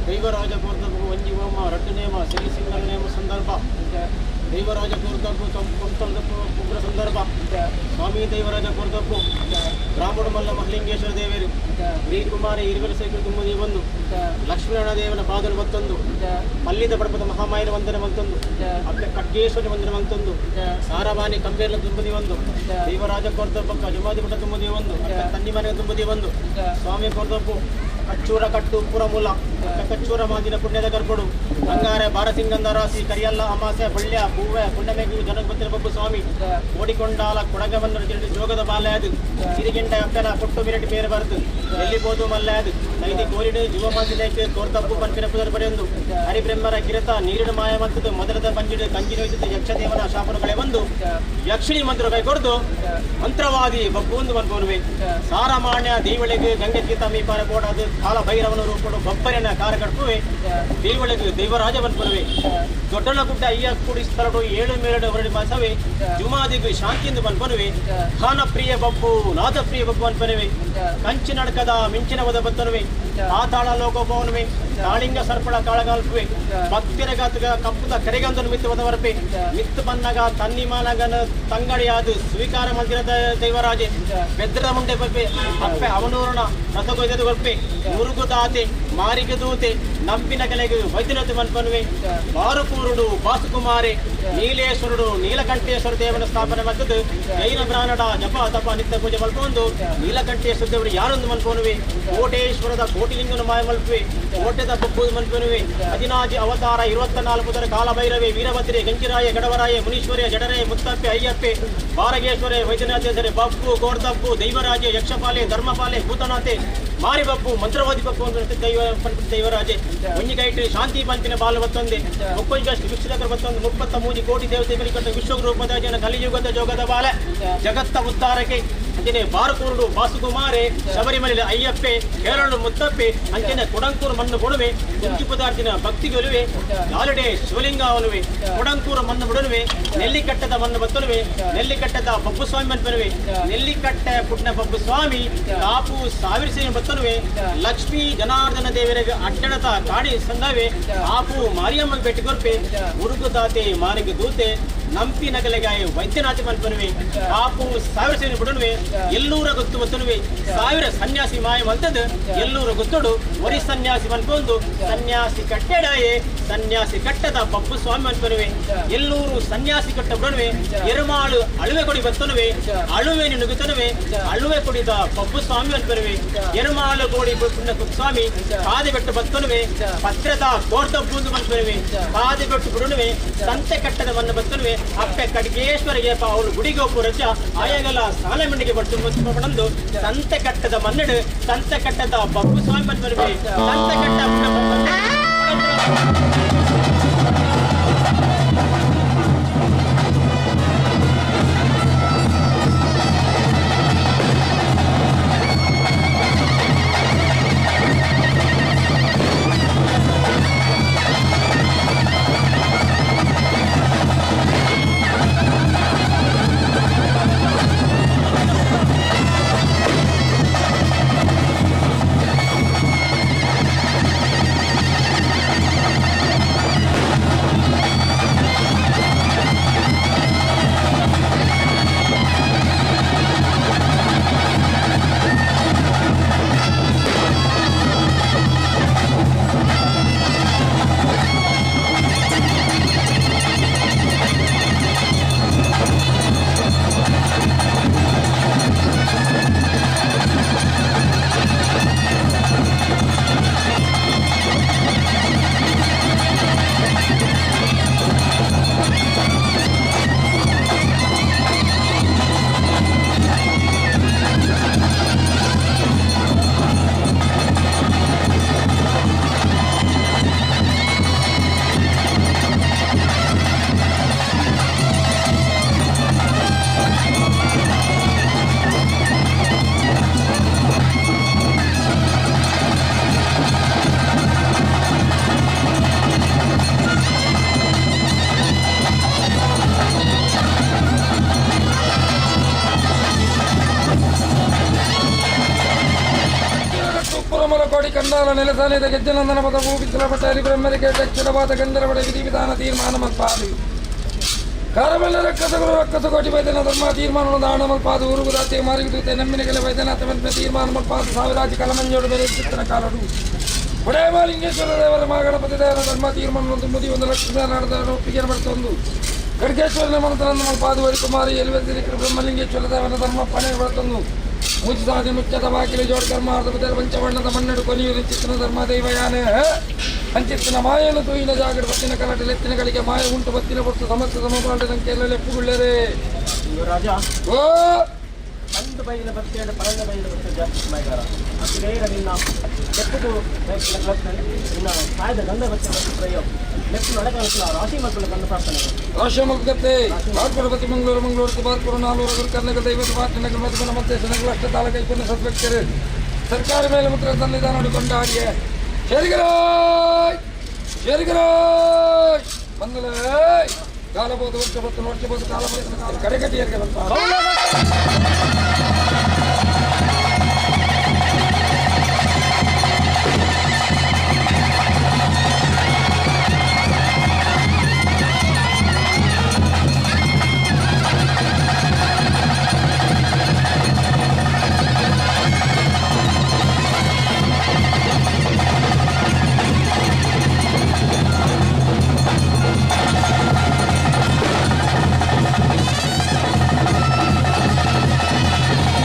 ದೈವರಾಜ ಕೋರ್ತಪ್ಪು ಒಂಜಿ ಓಮ ರಡ್ಡು ನೇಮ ಸಿರಿ ಸಿಂಗಲ್ ನೇಮ ಸಂದರ್ಭ ದೈವರಾಜ ಕೋರ್ತಪ್ಪು ಕೊಂತಳದಪ್ಪು ಉಗ್ರ ಸಂದರ್ಭ ಸ್ವಾಮಿ ದೈವರಾಜ ಕೋರ್ತಪ್ಪು ಗ್ರಾಮಡು ಮಲ್ಲ ಮಹಲಿಂಗೇಶ್ವರ ದೇವರು ಶ್ರೀಕುಮಾರಿ ಇರುವೆಲ ಸೈಕಲ್ ತುಂಬುದಿ ಒಂದು ಲಕ್ಷ್ಮೀನಾರಾಯಣ ದೇವನ ಪಾದಲು ಮತ್ತೊಂದು ಪಲ್ಲಿದ ಪಡಪದ ಮಹಾಮಾಯನ ವಂದನೆ ಮಂತೊಂದು ಅಪ್ಪೆ ಖಡ್ಗೇಶ್ವರಿ ವಂದನೆ ಮಂತೊಂದು ಸಾರವಾಣಿ ಕಂಬೇರ್ಲ ತುಂಬುದಿ ಒಂದು ದೈವರಾಜ ಕೋರ್ತಪ್ಪಕ್ಕ ಜುಮಾದಿ ಮಠ ತುಂಬುದಿ ಒಂದು ತನ್ನಿ ಮನೆ ತುಂಬುದಿ ಒಂದು ಸ್ವಾಮಿ ಕೋರ್ತಪ್ಪು ಕಚ್ಚೂರ ಕಟ್ಟು ಪುರಮೂಲ ಕಚ್ಚೂರ ಮಾದಿನ ಪುಣ್ಯದ ಗರ್ಭಡು ಅಂಗಾರೆ ಬಾರಸಿಂಗಂದ ರಾಸಿ ಕರಿಯಲ್ಲ ಅಮಾಸೆ ಬಳ್ಳ್ಯ ಹೂವೆ ಪುಣ್ಯಮೇಗು ಜನಪತಿರ ಬಬ್ಬು ಸ್ವಾಮಿ ಓಡಿಕೊಂಡಾಲ ಕೊಡಗವನ್ನು ಜೋಗದ ಬಾಲ್ಯದು ಸಿರಿಗೆಂಡ ಅಪ್ಪನ ಪೊಟ್ಟು ಮಿರಟಿ ಬೇರೆ ಬರೆದು ಎಲ್ಲಿಬೋದು ಮಲ್ಲಾದು ನೈದಿ ಕೋರಿಡು ಜೀವಮಾಸಿಲೇಕೆ ತೋರ್ತಪ್ಪು ಪಂಪಿನ ಪುದರ್ ಪಡೆಯೊಂದು ಹರಿಬ್ರಹ್ಮರ ಕಿರತ ನೀರಿನ ಮಾಯ ಮಂತದ್ದು ಮೊದಲದ ಪಂಜಿಡು ಕಂಜಿನ ಯಕ್ಷದೇವನ ಶಾಪನಗಳೇ ಬಂದು ಯಕ್ಷಿಣಿ ಮಂತ್ರ ಕೈ ಕೊಡ್ದು ಮಂತ್ರವಾದಿ ಬಬ್ಬು ಮನ್ಪೋನುವೆ ಸಾರಮಾನ್ಯ ದೇವಳಿಗೆ ಗಂಗೆ ತೀರ್ಥ ಮೀಪಾರ ಬೋಡಾದು ಕಾಲ ಭೈರವನ ರೂಪಡು ಬಬ್ಬರಿನ ಕಾರ ಕಡ್ಪುವೆ ದೇವಳಿಗೆ ದೈವರಾಜ ಮನ್ಪುನುವೆ ದೊಡ್ಡನ ಗುಡ್ಡ ಅಯ್ಯ ಕೂಡಿ ಸ್ಥಳಡು ಏಳು ಮೇರಡು ಹೊರಡಿ ಮಾಸವೆ ಜುಮಾದಿಗು ಶಾಂತಿಯಿಂದ ಮನ್ಪನುವೆ ಖಾನ ಪ್ರಿಯ ಬಬ್ಬು ನಾದ ಪ್ರಿಯ ಬಬ್ಬು ಅನ್ಪನುವೆ ಕಂಚಿನಡ್ಕದ ಮಿಂಚಿನ ಒದ ಬತ್ತನುವೆ ಪಾತಾಳ ಲೋಕೋಪವನುವೆ ಕಾಳಿಂಗ ಸರ್ಪಳ ಕಾಳಗಾಲ್ಪುವೆ ಭಕ್ತಿರ ಗಾತಗ ಕಪ್ಪುದ ಕರೆಗಂದನು ಮಿತ್ತು ಒದವರಪೆ ಮಿತ್ತು ಬನ್ನಗ ತನ್ನಿಮಾನಗನ ತಂಗಡಿಯಾದು ಸ್ವೀಕಾರ ಮಂದಿರ ದೈವರಾಜೆ ಬೆದ್ರದ ಮುಂಡೆ ಬಪ್ಪೆ ಅಪ್ಪೆ ಅವನೂರನ ರಸಗೊಯ್ದದು ಗೊಪ್ಪೆ ಮುರುಗುದಾತೆ ಮಾರಿಗೆ ದೂತೆ ನಂಬಿನ ಕಲೆಗೆ ವೈದ್ಯನತೆ ಮನ್ಪನುವೆ ಬಾರುಪೂರುಡು ಬಾಸುಕುಮಾರಿ ನೀಲೇಶ್ವರುಡು ನೀಲಕಂಠೇಶ್ವರ ದೇವನ ಸ್ಥಾಪನೆ ಮದ್ದದ್ದು ಜೈನ ಬ್ರಾಹ್ಮಣ ಜಪ ತಪ ನಿತ್ಯ ಪೂಜೆ ಮಲ್ಕೊಂಡು ನೀಲಕಂಠೇಶ್ವರ ದೇವರು ಯಾರೊಂದು ಮನ್ಪೋನುವೆ ಕೋಟೇಶ್ವರದ ಕೋಟಿಲಿಂಗನ ಮಾಯ ಮಲ್ಪುವೆ ಕೋಟೆದ ಬಬ್ಬು ಮನ್ಪನುವೆ ಹದಿನಾಜಿ ಅವತಾರ 24 ಕಾಲಭೈರವೆ ವೀರಭದ್ರೆ ಗಂಜಿರಾಯ ಗಡವರಾಯ ಮುನೀಶ್ವರೇ ಜಡರೆ ಮುತ್ತಪ್ಪೆ ಅಯ್ಯಪ್ಪೆ ಬಾರಗೇಶ್ವರೇ ವೈದ್ಯನಾಥೇಶ್ವರೆ ಬಬ್ಬು ಕೋರ್ದಬ್ಬು ದೈವರಾಜೆ ಯಕ್ಷಪಾಲೆ ಧರ್ಮಪಾಲೆ ಭೂತನಾಥೆ ಮಾರಿ ಬಬ್ಬು ಮಂತ್ರವಾದಿ ಬಬ್ಬು ಅಂತ ದೈವ ದೈವರಾಜೆ ಒಂಜಿಗೈಟ್ ಶಾಂತಿ ಪಂಪಿನ ಬಾಲು ಬತ್ತೊಂದೆ ಮುಕ್ಕೊಂಜಷ್ಟು ವಿಶ್ವದಕರ ಬತ್ತೊಂದು 33 ಕೋಟಿ ದೇವತೆಗಳಿಗೆ ವಿಶ್ವರೂಪದ ಜನ ಕಲಿಯುಗದ ಜೋಗದ ಬಾಲ ಜಗತ್ತ ಉದ್ಧಾರಕ್ಕೆ ಅಂಚನೆ ಬಾರಕೂರುಡು ಬಾಸುಕುಮಾರೆ ಶಬರಿಮಲೆ ಅಯ್ಯಪ್ಪೆ ಕೇರಳ ಮುತ್ತಪ್ಪೆ ಅಂಚನೆ ಕೊಡಂಕೂರು ಮಣ್ಣು ಕೊಡುವೆ ಕುಂಚಿ ಪದಾರ್ಥಿನ ಭಕ್ತಿಗೊಲುವೆ ಲಾಲಡೆ ಶಿವಲಿಂಗ ಅವನುವೆ ಕೊಡಂಕೂರು ಮಣ್ಣು ಬಿಡನುವೆ ನೆಲ್ಲಿಕಟ್ಟದ ಮಣ್ಣು ಬತ್ತನುವೆ ನೆಲ್ಲಿಕಟ್ಟದ ಬಬ್ಬುಸ್ವಾಮಿ ಮನ್ಪನುವೆ ನೆಲ್ಲಿಕಟ್ಟೆ ಪುಟ್ನ ಬಬ್ಬುಸ್ವಾಮಿ ಕಾಪು ಸಾವಿರ ಸೇನೆ ಬತ್ತನುವೆ ಲಕ್ಷ್ಮೀ ಜನಾರ್ದನ ದೇವರಿಗೆ ಅಡ್ಡಣತ ಕಾಡಿ ಸಂದವೆ ಕಾಪು ಮಾರಿಯಮ್ಮ ಭೇಟಿ ಕೊರ್ಪೆ ಉರುಗುದಾತೆ ಮಾರಿಗೆ ದೂತೆ ನಂಪಿ ನಗಲೆಗಾಯ ವೈದ್ಯನಾಥ ಮನ್ಪನುವೆ ಕಾಪು ಸಾವಿರ ಸೇನೆ ಬಿಡನುವೆ ಎಲ್ಲೂರ ಗೊತ್ತು ಬತ್ತನುವೆ ಸಾವಿರ ಸನ್ಯಾಸಿ ಮಾಯ ಮಂತದ್ದು ಎಲ್ಲೂರ ಗೊತ್ತೋಡು ಒರಿ ಸನ್ಯಾಸಿ ಮನ್ಪೊಂದು ಸನ್ಯಾಸಿ ಕಟ್ಟೆಡಾಯೆ ಸನ್ಯಾಸಿ ಕಟ್ಟದ ಬಬ್ಬು ಸ್ವಾಮಿ ಅನ್ಪನುವೆ ಎಲ್ಲೂರು ಸನ್ಯಾಸಿ ಕಟ್ಟ ಬಿಡನುವೆ ಎರುಮಾಳು ಅಳುವೆ ಕೊಡಿ ಬತ್ತನುವೆ ಅಳುವೆ ನುಗ್ಗುತ್ತನುವೆ ಅಳುವೆ ಕೊಡಿದ ಬಬ್ಬು ಸ್ವಾಮಿ ಅನ್ಪನುವೆ ಎರುಮಾಳು ಕೋಡಿ ಸ್ವಾಮಿ ಕಾದಿ ಬೆಟ್ಟು ಬತ್ತನುವೆ ಪತ್ರದ ಕೋರ್ತಬ್ಬು ಅನ್ಪನುವೆ ಕಾದಿ ಬೆಟ್ಟು ಬಿಡನುವೆ ಸಂತೆ ಕಟ್ಟದ ಮಣ್ಣು ಬತ್ತನುವೆ ಅಪ್ಪೆ ಕಡ್ಗೇಶ್ವರಿಗೆ ಅವಳು ಗುಡಿಗೋಪುರಜ ಆಯಗಲ ಸಾಲಮಂಡಿಗೆ ಬಟ್ಟು ಬಂದು ಸಂತೆ ಕಟ್ಟದ ಮನ್ನಡು ಸಂತೆ ಕಟ್ಟದ ಬಬ್ಬು ಸ್ವಾಮಿ ಅನ್ಪನುವೆ ಸಂತೆ ಕಟ್ಟ ಕಂಡಾಲ ನೆಲಸಾನಿದ ಗೆಜ್ಜನಂದನ ಪದ ಭೂಪಿಸಲ ಪಟ್ಟ ಬ್ರಹ್ಮರಿಗೆ ದಕ್ಷಿಣವಾದ ಗಂಧರ್ವಡ ವಿಧಿವಿಧಾನ ತೀರ್ಮಾನ ಮಲ್ಪಾದು ಕಾರಬಲ್ಲ ರಕ್ಕಸಗುರು ರಕ್ಕಸ ಕೋಟಿ ವೈದ್ಯನ ಧರ್ಮ ತೀರ್ಮಾನ ದಾಣ ಮಲ್ಪಾದು ಊರುಗುದಾತೆ ಮಾರಿಗುದೂತೆ ನಮ್ಮಿನಗಲ ವೈದ್ಯನಾಥ ಮಂತ್ರ ತೀರ್ಮಾನ ಮಲ್ಪಾದು ಸಾವಿರಾಜಿ ಕಲಮಂಜೋಡು ಮೇಲೆ ಚಿತ್ತನ ಕಾಲಡು ಒಡೆಯಮಾಲಿಂಗೇಶ್ವರ ದೇವರ ಮಹಾಗಣಪತಿ ದೇವರ ಧರ್ಮ ತೀರ್ಮಾನ ಮುದಿ ಒಂದು ಲಕ್ಷ್ಮೀನಾರಾಯಣ ಒಪ್ಪಿಗೆ ಬರ್ತೊಂದು ಖಡ್ಗೇಶ್ವರನ ಮನತನಂದ ಮಲ್ಪಾದು ಹರಿಕುಮಾರಿ ಎಲ್ವೆದಿರಿ ಬ್ರಹ್ಮಲಿಂಗೇಶ್ವರ ದೇವರ ಧರ್ಮ ಪಣೆ ಬರ್ತೊಂದು ಮುಚ್ಚಾದಿ ಮುಚ್ಚದ ಬಾಗಿಲು ಜೋಡ್ ಕರ್ಮ ಅರ್ಧಪದ ಪಂಚವರ್ಣದ ಮನ್ನಡು ಕೊನೆಯು ಚಿತ್ತನ ಧರ್ಮ ದೈವಯಾನ ಅಂಚಿತ್ತಿನ ಮಾಯನು ತೂಯಿನ ಜಾಗಡ ಬತ್ತಿನ ಕಲಟಲೆತ್ತಿನ ಗಳಿಗೆ ಮಾಯ ಉಂಟು ಬತ್ತಿನ ಪೊಟ್ಟು ಸಮಸ್ತ ಸಮಪಾಂಡ ಕೇರಳೆಪ್ಪುಗುಳ್ಳರೆ ರಾಜ ಓ ಒಂದು ಬೈಲಿನ ಬತ್ತಿನ ಪರಂದ ಬೈಲಿನ ಬತ್ತ ಜಾಸ್ತಿ ಮೈಗಾರ ಅಷ್ಟು ನಿನ್ನ ಲೆಪ್ಪುಗು ನಿನ್ನ ಸಾಯದ ಗಂಧ ಬತ್ತಿನ ಬತ್ತಿ ಪ್ರಯೋಗ ಲೆಪ್ಪು ನಡಕಾಲ ರಾಶಿ ಮಕ್ಕಳ ಗಂಧ ಪ್ರಾರ್ಥನೆ ರಾಶಮುಖತೆ ಬಾರ್ಪುರಪತಿ ಮಂಗಳೂರು ಮಂಗಳೂರು ಬಾರ್ಪುರ ನಾಲ್ವರು ಕರ್ನಗರ ದೈವದ ಮಾತಿನಗರ ಮಧುಬನ ಮತ್ತೆ ಶನಗಳ ಅಷ್ಟ ತಾಲೂಕು ಸದ್ಭಕ್ತರು ಸರ್ಕಾರ ಮೇಲೆ ಮುತ್ರ ಸನ್ನಿಧಾನ ಕೊಂಡಾಡಿಯ ಶೇರಿಗರಾಯ್ ಶೇರಿಗರಾಯ್ ಮಂಗಲ ಕಾಲಬೋದು ವರ್ಷ ಬತ್ತು ವರ್ಷ ಕಾಲಬೋದು ಕಡೆಗಟ್ಟಿಯರಿಗೆ ಬಂತ ಿ.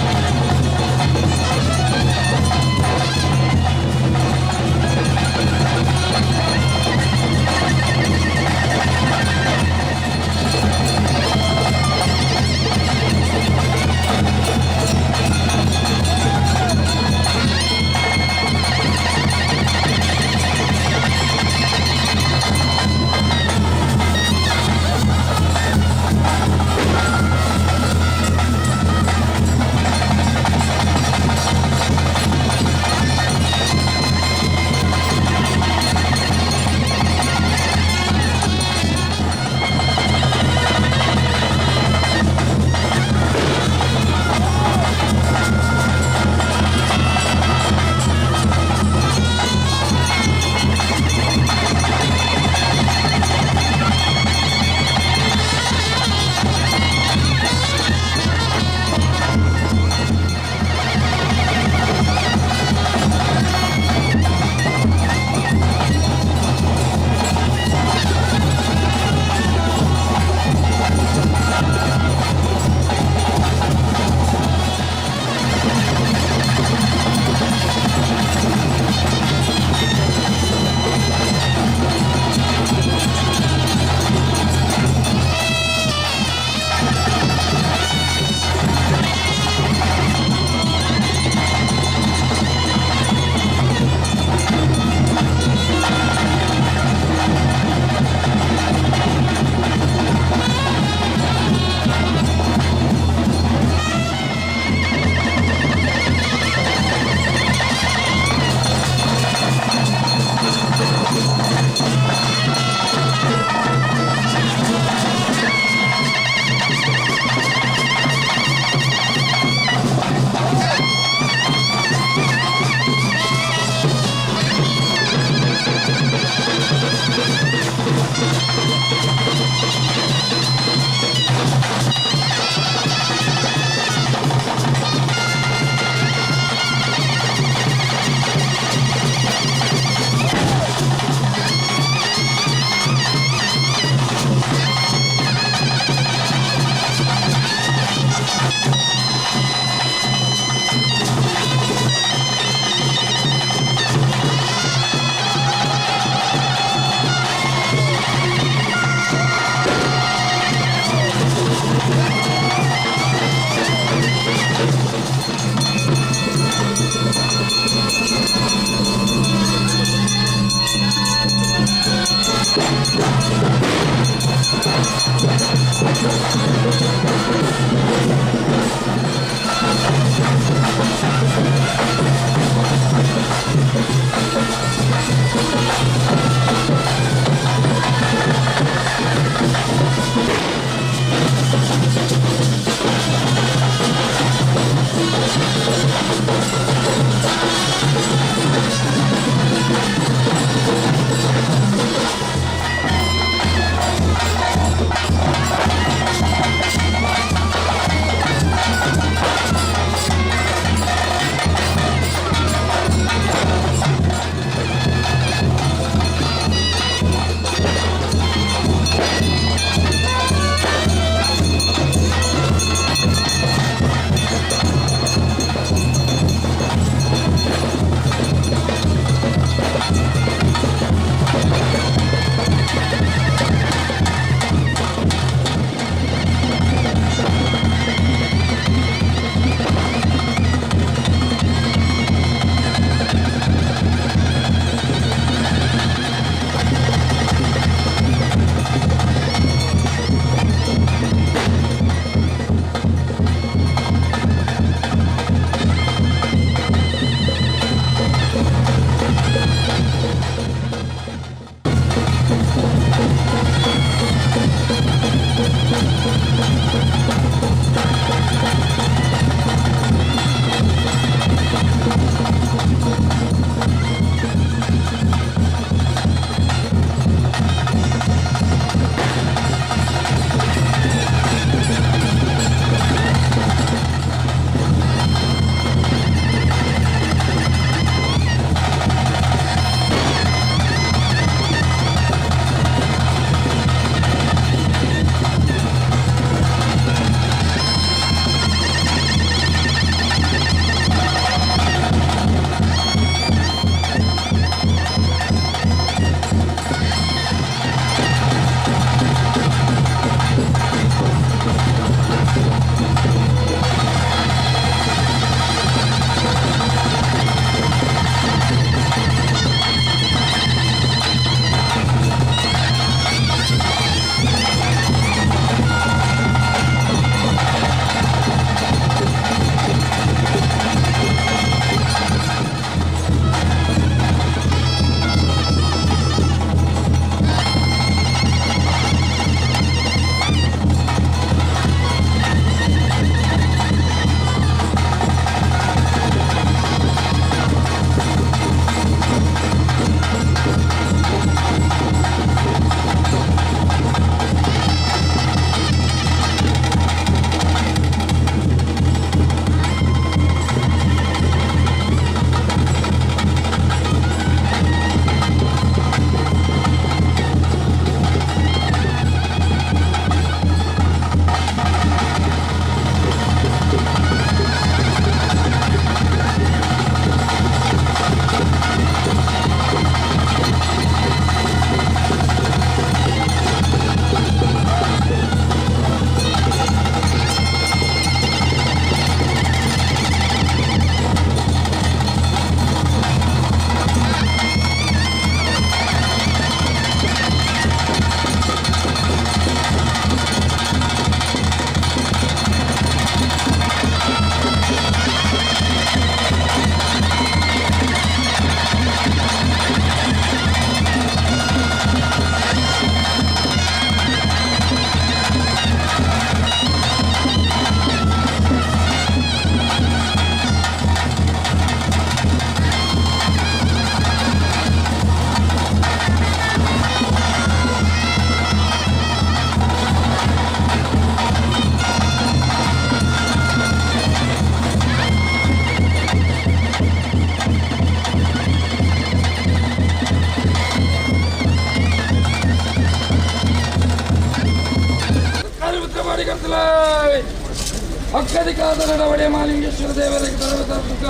ಅಕ್ಕದಿಕಾದನಡ ಒಡೆಯ ಮಾಲಿಂಗೇಶ್ವರ ದೇವರಿಗೆ ತರಬೇತ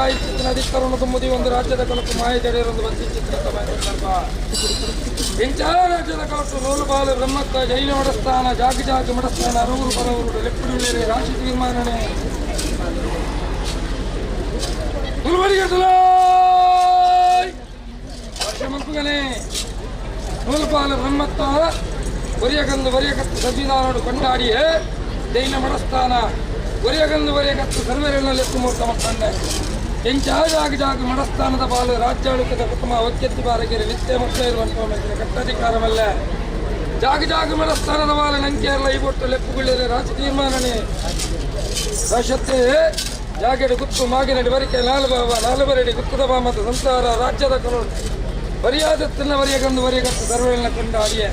ಅಧಿಕರಣ ತುಂಬುದಿ ಒಂದು ರಾಜ್ಯದ ಕಲಕು ಮಾಯ ಜಡೆಯರೊಂದು ಬಂದಿ ಚಿತ್ರ ಸಂದರ್ಭ ಇಂಚಾರ ರಾಜ್ಯದ ಕಲಕು ನೂಲುಬಾಲು ಬ್ರಹ್ಮಕ್ಕ ಜೈನ ಮಠಸ್ಥಾನ ಜಾಗ ಜಾಗ ಮಠಸ್ಥಾನ ಅರೂರು ಪರವರು ಲೆಪ್ಪುಡಿಳ್ಳೇರಿ ರಾಶಿ ತೀರ್ಮಾನನೆ ವರ್ಷ ಮಕ್ಕಳೇ ನೂಲುಪಾಲು ಬ್ರಹ್ಮತ್ತ ಒರಿಯಗಂದು ಒರಿಯಕತ್ತು ಸಜ್ಜಿದಾನೋಡು ಕೊಂಡಾಡಿಯೇ ಜೈನ ಮಠಸ್ಥಾನ ಒರಿಯಗಂದು ಒರಿಯಕತ್ತು ಸರ್ವರೆಲ್ಲಲ್ಲಿ ಮೂರ್ತ ಮಕ್ಕಂಡೆ ಎಂಚಾಗ ಜಾಗ ಮಠಸ್ಥಾನದ ಬಾಲು ರಾಜ್ಯಾಡಳಿತದ ಕುಟುಂಬ ಒಕ್ಕೆತ್ತಿ ಬಾರಗೆರೆ ನಿತ್ಯ ಮಕ್ಕಳ ಇರುವಂತಹ ಕಟ್ಟಧಿಕಾರವಲ್ಲ ಜಾಗ ಜಾಗ ಮಠಸ್ಥಾನದ ಬಾಲು ನಂಕೇರಲ ಈ ಒಟ್ಟು ಲೆಪ್ಪುಗುಳ್ಳರೆ ರಾಜ ತೀರ್ಮಾನನೆ ರಾಶತ್ತೆ ಜಾಗಡೆ ಗುತ್ತು ಮಾಗಿನಡಿ ಬರಿಕೆ ನಾಲು ಬಾವ ನಾಲು ಬರಡಿ ಗುತ್ತದ ಬಾಮದ ಸಂಸಾರ ರಾಜ್ಯದ ಕರೋಡ್ ಬರಿಯಾದ ತಿನ್ನ ವರಿಯಗಂದು ವರಿಯಗತ್ತು ಸರ್ವೆಲ್ಲ ಕೊಂಡಾಡಿಯೇ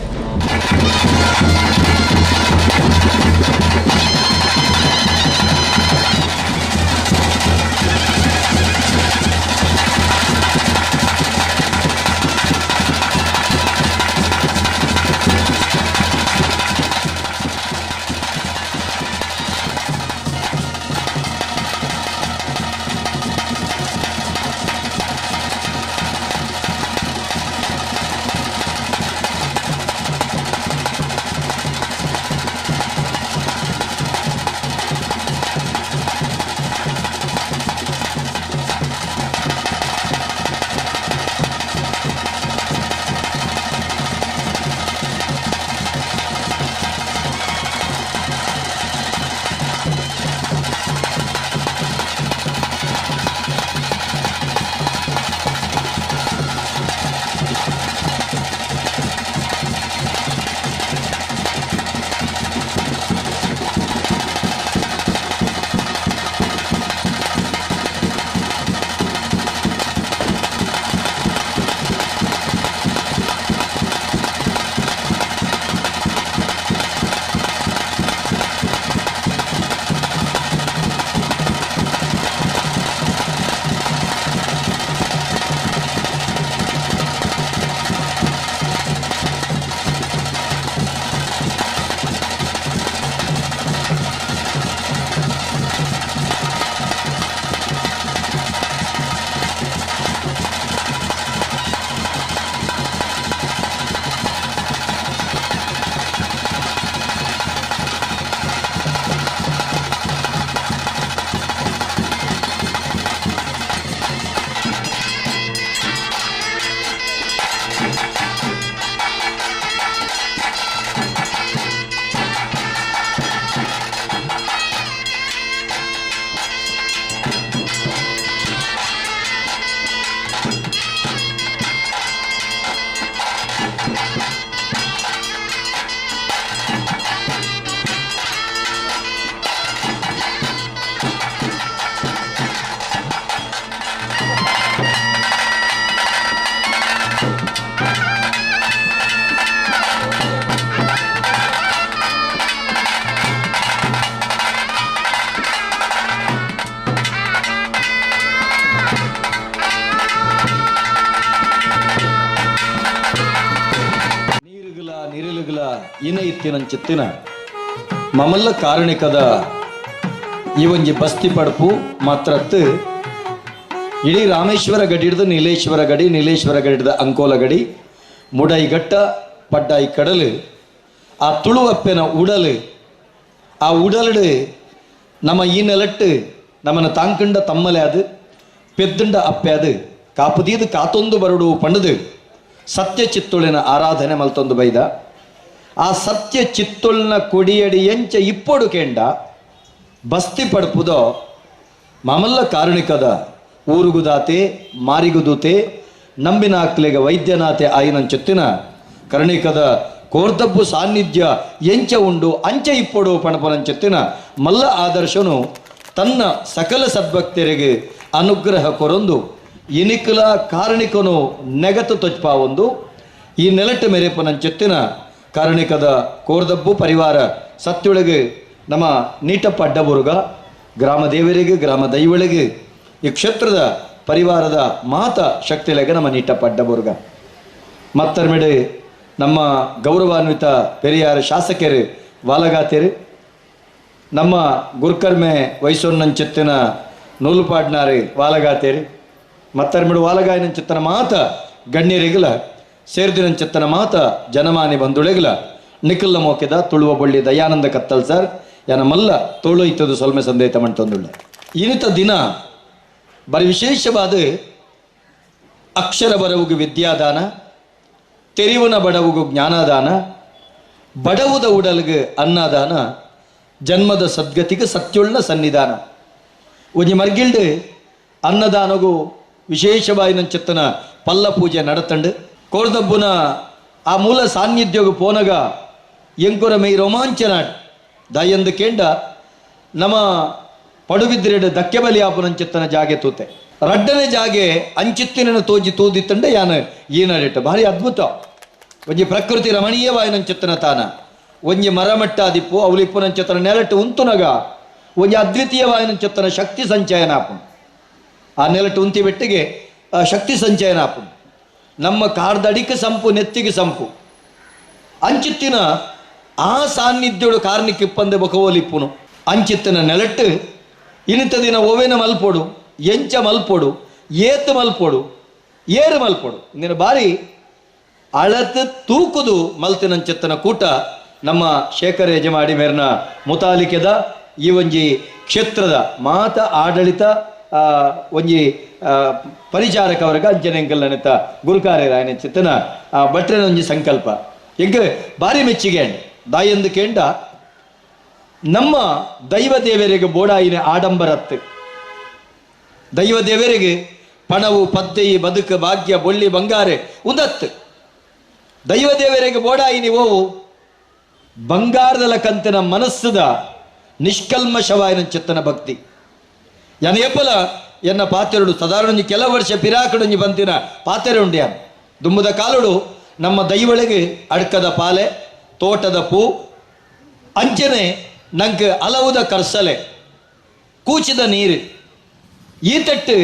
ಇತ್ತಿನಂಚಿತ್ತಿನ ಮಮಲ್ಲ ಕಾರಣಿಕದ ಈ ಒಂಜಿ ಬಸ್ತಿ ಪಡಪು ಮಾತ್ರತ್ತು ಇಡೀ ರಾಮೇಶ್ವರ ಗಡಿ ಹಿಡಿದು ನೀಲೇಶ್ವರ ಗಡಿ, ನೀಲೇಶ್ವರ ಗಡಿ ಹಿಡಿದ ಅಂಕೋಲ ಗಡಿ, ಮುಡೈಘಟ್ಟ ಪಡ್ಡಾಯಿ ಕಡಲು, ಆ ತುಳುವಪ್ಪೆನ ಉಡಲು, ಆ ಉಡಲಡು ನಮ್ಮ ಈ ನೆಲಟ್ಟು ನಮ್ಮನ ತಾಂಕಂಡ ತಮ್ಮಲೆ ಅದು ಪೆದ್ದುಂಡ ಅಪ್ಪೆ ಅದು ಕಾಪುದೀದು ಕಾತೊಂದು ಬರಡು ಪಂಡದು ಸತ್ಯ ಚಿತ್ತುಳಿನ ಆರಾಧನೆ ಮಲ್ತೊಂದು ಬೈದ. ಆ ಸತ್ಯ ಚಿತ್ತುಳ್ನ ಕೊಡಿಯಡಿ ಎಂಚ ಇಪ್ಪೊಡು ಕೆಂಡ ಬಸ್ತಿ ಪಡ್ಪುದೋ ಮಾಮಲ್ಲ ಕಾರಣಿಕದ ಊರುಗುದಾತೆ ಮಾರಿಗುದೂತೆ ನಂಬಿನಾಕ್ಲೆಗ ವೈದ್ಯನಾತೆ ಆಯಿನಂಚೊತ್ತಿನ ಕರ್ಣಿಕದ ಕೋರ್ದಬ್ಬು ಸಾನ್ನಿಧ್ಯ ಎಂಚ ಉಂಡು ಅಂಚ ಇಪ್ಪೊಡು ಪಣಪನಂಚೊತ್ತಿನ ಮಲ್ಲ ಆದರ್ಶನು ತನ್ನ ಸಕಲ ಸದ್ಭಕ್ತರಿಗೆ ಅನುಗ್ರಹ ಕೊರೊಂದು ಇನಿಕಲ ಕಾರಣಿಕನು ನೆಗತು ತೊಚ್ಪಾವೊಂದು ಈ ನೆಲಟ್ಟು ಮೆರೆಪನಂಚೊತ್ತಿನ ಕಾರಣಿಕದ ಕೋರ್ದಬ್ಬು ಪರಿವಾರ ಸತ್ಯೊಳಗೆ ನಮ್ಮ ನೀಟಪ್ಪ ಅಡ್ಡಬುರುಗ ಗ್ರಾಮ ದೇವರಿಗೆ ಗ್ರಾಮ ದೈವಳಿಗೆ ಈ ಕ್ಷೇತ್ರದ ಪರಿವಾರದ ಮಾತ ಶಕ್ತಿಲೆಗೆ ನಮ್ಮ ನೀಟಪ್ಪ ಅಡ್ಡಬುರುಗ. ಮತ್ತರ್ಮೆಡೆ ನಮ್ಮ ಗೌರವಾನ್ವಿತ ಪೆರಿಯಾರ ಶಾಸಕರು ವಾಲಗಾತೇರು ನಮ್ಮ ಗುರುಕರ್ಮೆ ವಯಸ್ಸೊನ್ನಂಚಿತ್ತಿನ ನೂಲುಪಾಡ್ನಾರಿ ವಾಲಗಾತೇರಿ ಮತ್ತರ್ಮಿಡು ವಾಲಗಾಯನಂಚಿತ್ತನ ಮಾತ ಗಣ್ಯರಿಗಲ ಸೇರ್ದಿನಂಚಿತ್ತನ ಮಾತ ಜನಮಾನಿ ಬಂಧುಳೆಗಲ ನಿಖಿಲ್ಲ ಮೋಕೆದ ತುಳುವ ಬಳ್ಳಿ ದಯಾನಂದ ಕತ್ತಲ್ ಸರ್ ಯಾನ ಮಲ್ಲ ತೋಳು ಇತ್ತದು ಸೊಲ್ಮೆ ಸಂದೇತ ಮಂಟೊಂದುಳ್ಳ. ಇನಿತ ದಿನ ಬರಿ ವಿಶೇಷವಾದ ಅಕ್ಷರ ಬರವುಗು ವಿದ್ಯಾದಾನ, ತೆರಿವನ ಬಡವುಗು ಜ್ಞಾನದಾನ, ಬಡವುದ ಉಡಲ್ಗೆ ಅನ್ನದಾನ, ಜನ್ಮದ ಸದ್ಗತಿಗೆ ಸತ್ಯುಳ್ಳ ಸನ್ನಿಧಾನ. ಒಂಜಿ ಮರ್ಗಿಲ್ಡು ಅನ್ನದಾನಗು ವಿಶೇಷವಾಯಿನಂಚಿತ್ತನ ಪಲ್ಲ ಪೂಜೆ ನಡತಂಡು ಕೋರ್ದಬ್ಬುನ ಆ ಮೂಲ ಸಾನ್ನಿಧ್ಯೋಗು ಪೋನಗ ಎಂಕುರ ಮೈ ರೋಮಾಂಚನ ದಾಯಂದು ಕೇಂಡ ನಮ್ಮ ಪಡುಬಿದ್ರೆಡು ದಕ್ಕೆ ಬಲಿ ಆಪುನಂಚಿತ್ತನ ಜಾಗೆ ತೂತೆ ರಡ್ಡನೆ ಜಾಗೆ ಅಂಚಿತ್ತಿನ ತೋಜಿ ತೂದಿತ್ತಂಡೆ ಯಾನ ಈನಡಿಟ್ಟು ಭಾರಿ ಅದ್ಭುತ. ಒಂಜಿ ಪ್ರಕೃತಿ ರಮಣೀಯವಾಯಿನಂಚಿತ್ತನ ತಾನ ಒಂಜಿ ಮರಮಟ್ಟಾದಿಪ್ಪು ಅವಲಿಪ್ಪುನಂಚಿತ್ತನ ನೆಲಟ್ಟು ಉಂತುನಗ ಒಂಜಿ ಅದ್ವಿತೀಯವಾಯಿನಂಚಿತ್ತನ ಶಕ್ತಿ ಸಂಚಯನ ಆಪುನು. ಆ ನೆಲಟ್ಟು ಉಂತಿ ಬೆಟ್ಟಿಗೆ ಶಕ್ತಿ ಸಂಚಯನ ಆಪುನು. ನಮ್ಮ ಕಾರ್ದಡಿಕೆ ಸಂಪು ನೆತ್ತಿಗೆ ಸಂಪು ಅಂಚಿತ್ತಿನ ಆ ಸಾನ್ನಿಧ್ಯೋಡು ಕಾರ್ನಿಕ್ ಇಪ್ಪಂದೆ ಬೊಕವೋಲಿಪ್ಪುನು ಅಂಚಿತ್ತಿನ ನೆಲಟ್ಟು ಇನಿತ ದಿನ ಓವೇನ ಮಲ್ಪೋಡು ಎಂಚ ಮಲ್ಪೋಡು ಏತು ಮಲ್ಪೋಡು ಏರು ಮಲ್ಪೋಡು ಇಂದಿನ ಬಾರಿ ಅಳತು ತೂಕುದು ಮಲ್ತಿನಂಚಿತ್ತನ ಕೂಟ ನಮ್ಮ ಶೇಖರ್ ಯಜಮಾಡಿ ಮೇರ್ನ ಮುತಾಲಿಕೆದ ಈ ಒಂಜಿ ಕ್ಷೇತ್ರದ ಮಾತ ಆಡಳಿತ ಒಂಜಿ ಪರಿಚಾರಕ ವರ್ಗ ಅಂಚನೆಂಕಲ್ನನಿತ ಗುರುಕಾರ್ಯರಾಯನ ಚಿತ್ತನ ಭಟ್ರನ ಒಂಜಿ ಸಂಕಲ್ಪ ಎಂಕ್ ಭಾರಿ ಮೆಚ್ಚಿಗೆ ದಾಯಂದು ಕೇಂಡ ನಮ್ಮ ದೈವ ದೇವರಿಗೆ ಬೋಡಾಯಿನ ಆಡಂಬರತ್ತು ದೈವ ದೇವರಿಗೆ ಪಣವು ಪದ್ದೆಯಿ ಬದುಕು ಭಾಗ್ಯ ಬೊಳ್ಳಿ ಬಂಗಾರೆ ಉಂದತ್ತು ದೈವ ದೇವರಿಗೆ ಬೋಡಾಯಿನಿ ಓವು ಬಂಗಾರದಲ ಕಂತಿನ ಮನಸ್ಸುದ ನಿಷ್ಕಲ್ಮಶವಾಯಿನ ಚಿತ್ತನ ಭಕ್ತಿ. ಯಾನ ಏಪಲ ಎನ್ನ ಪಾತೆರಡು ಸಾಧಾರಣ ಕೆಲ ವರ್ಷ ಪಿರಾಕಡೊಂಜಿ ಬಂತಿನ ಪಾತೆರೆ ಉಂಡ್ಯಾನ ದುಂಬುದ ಕಾಲುಡು ನಮ್ಮ ದೈವಳಿಗೆ ಅಡ್ಕದ ಪಾಲೆ ತೋಟದ ಪೂ ಅಂಚನೆ ನಂಗೆ ಅಲವುದ ಕರ್ಸಲೆ ಕೂಚಿದ ನೀರು ಈ ತಟ್ಟು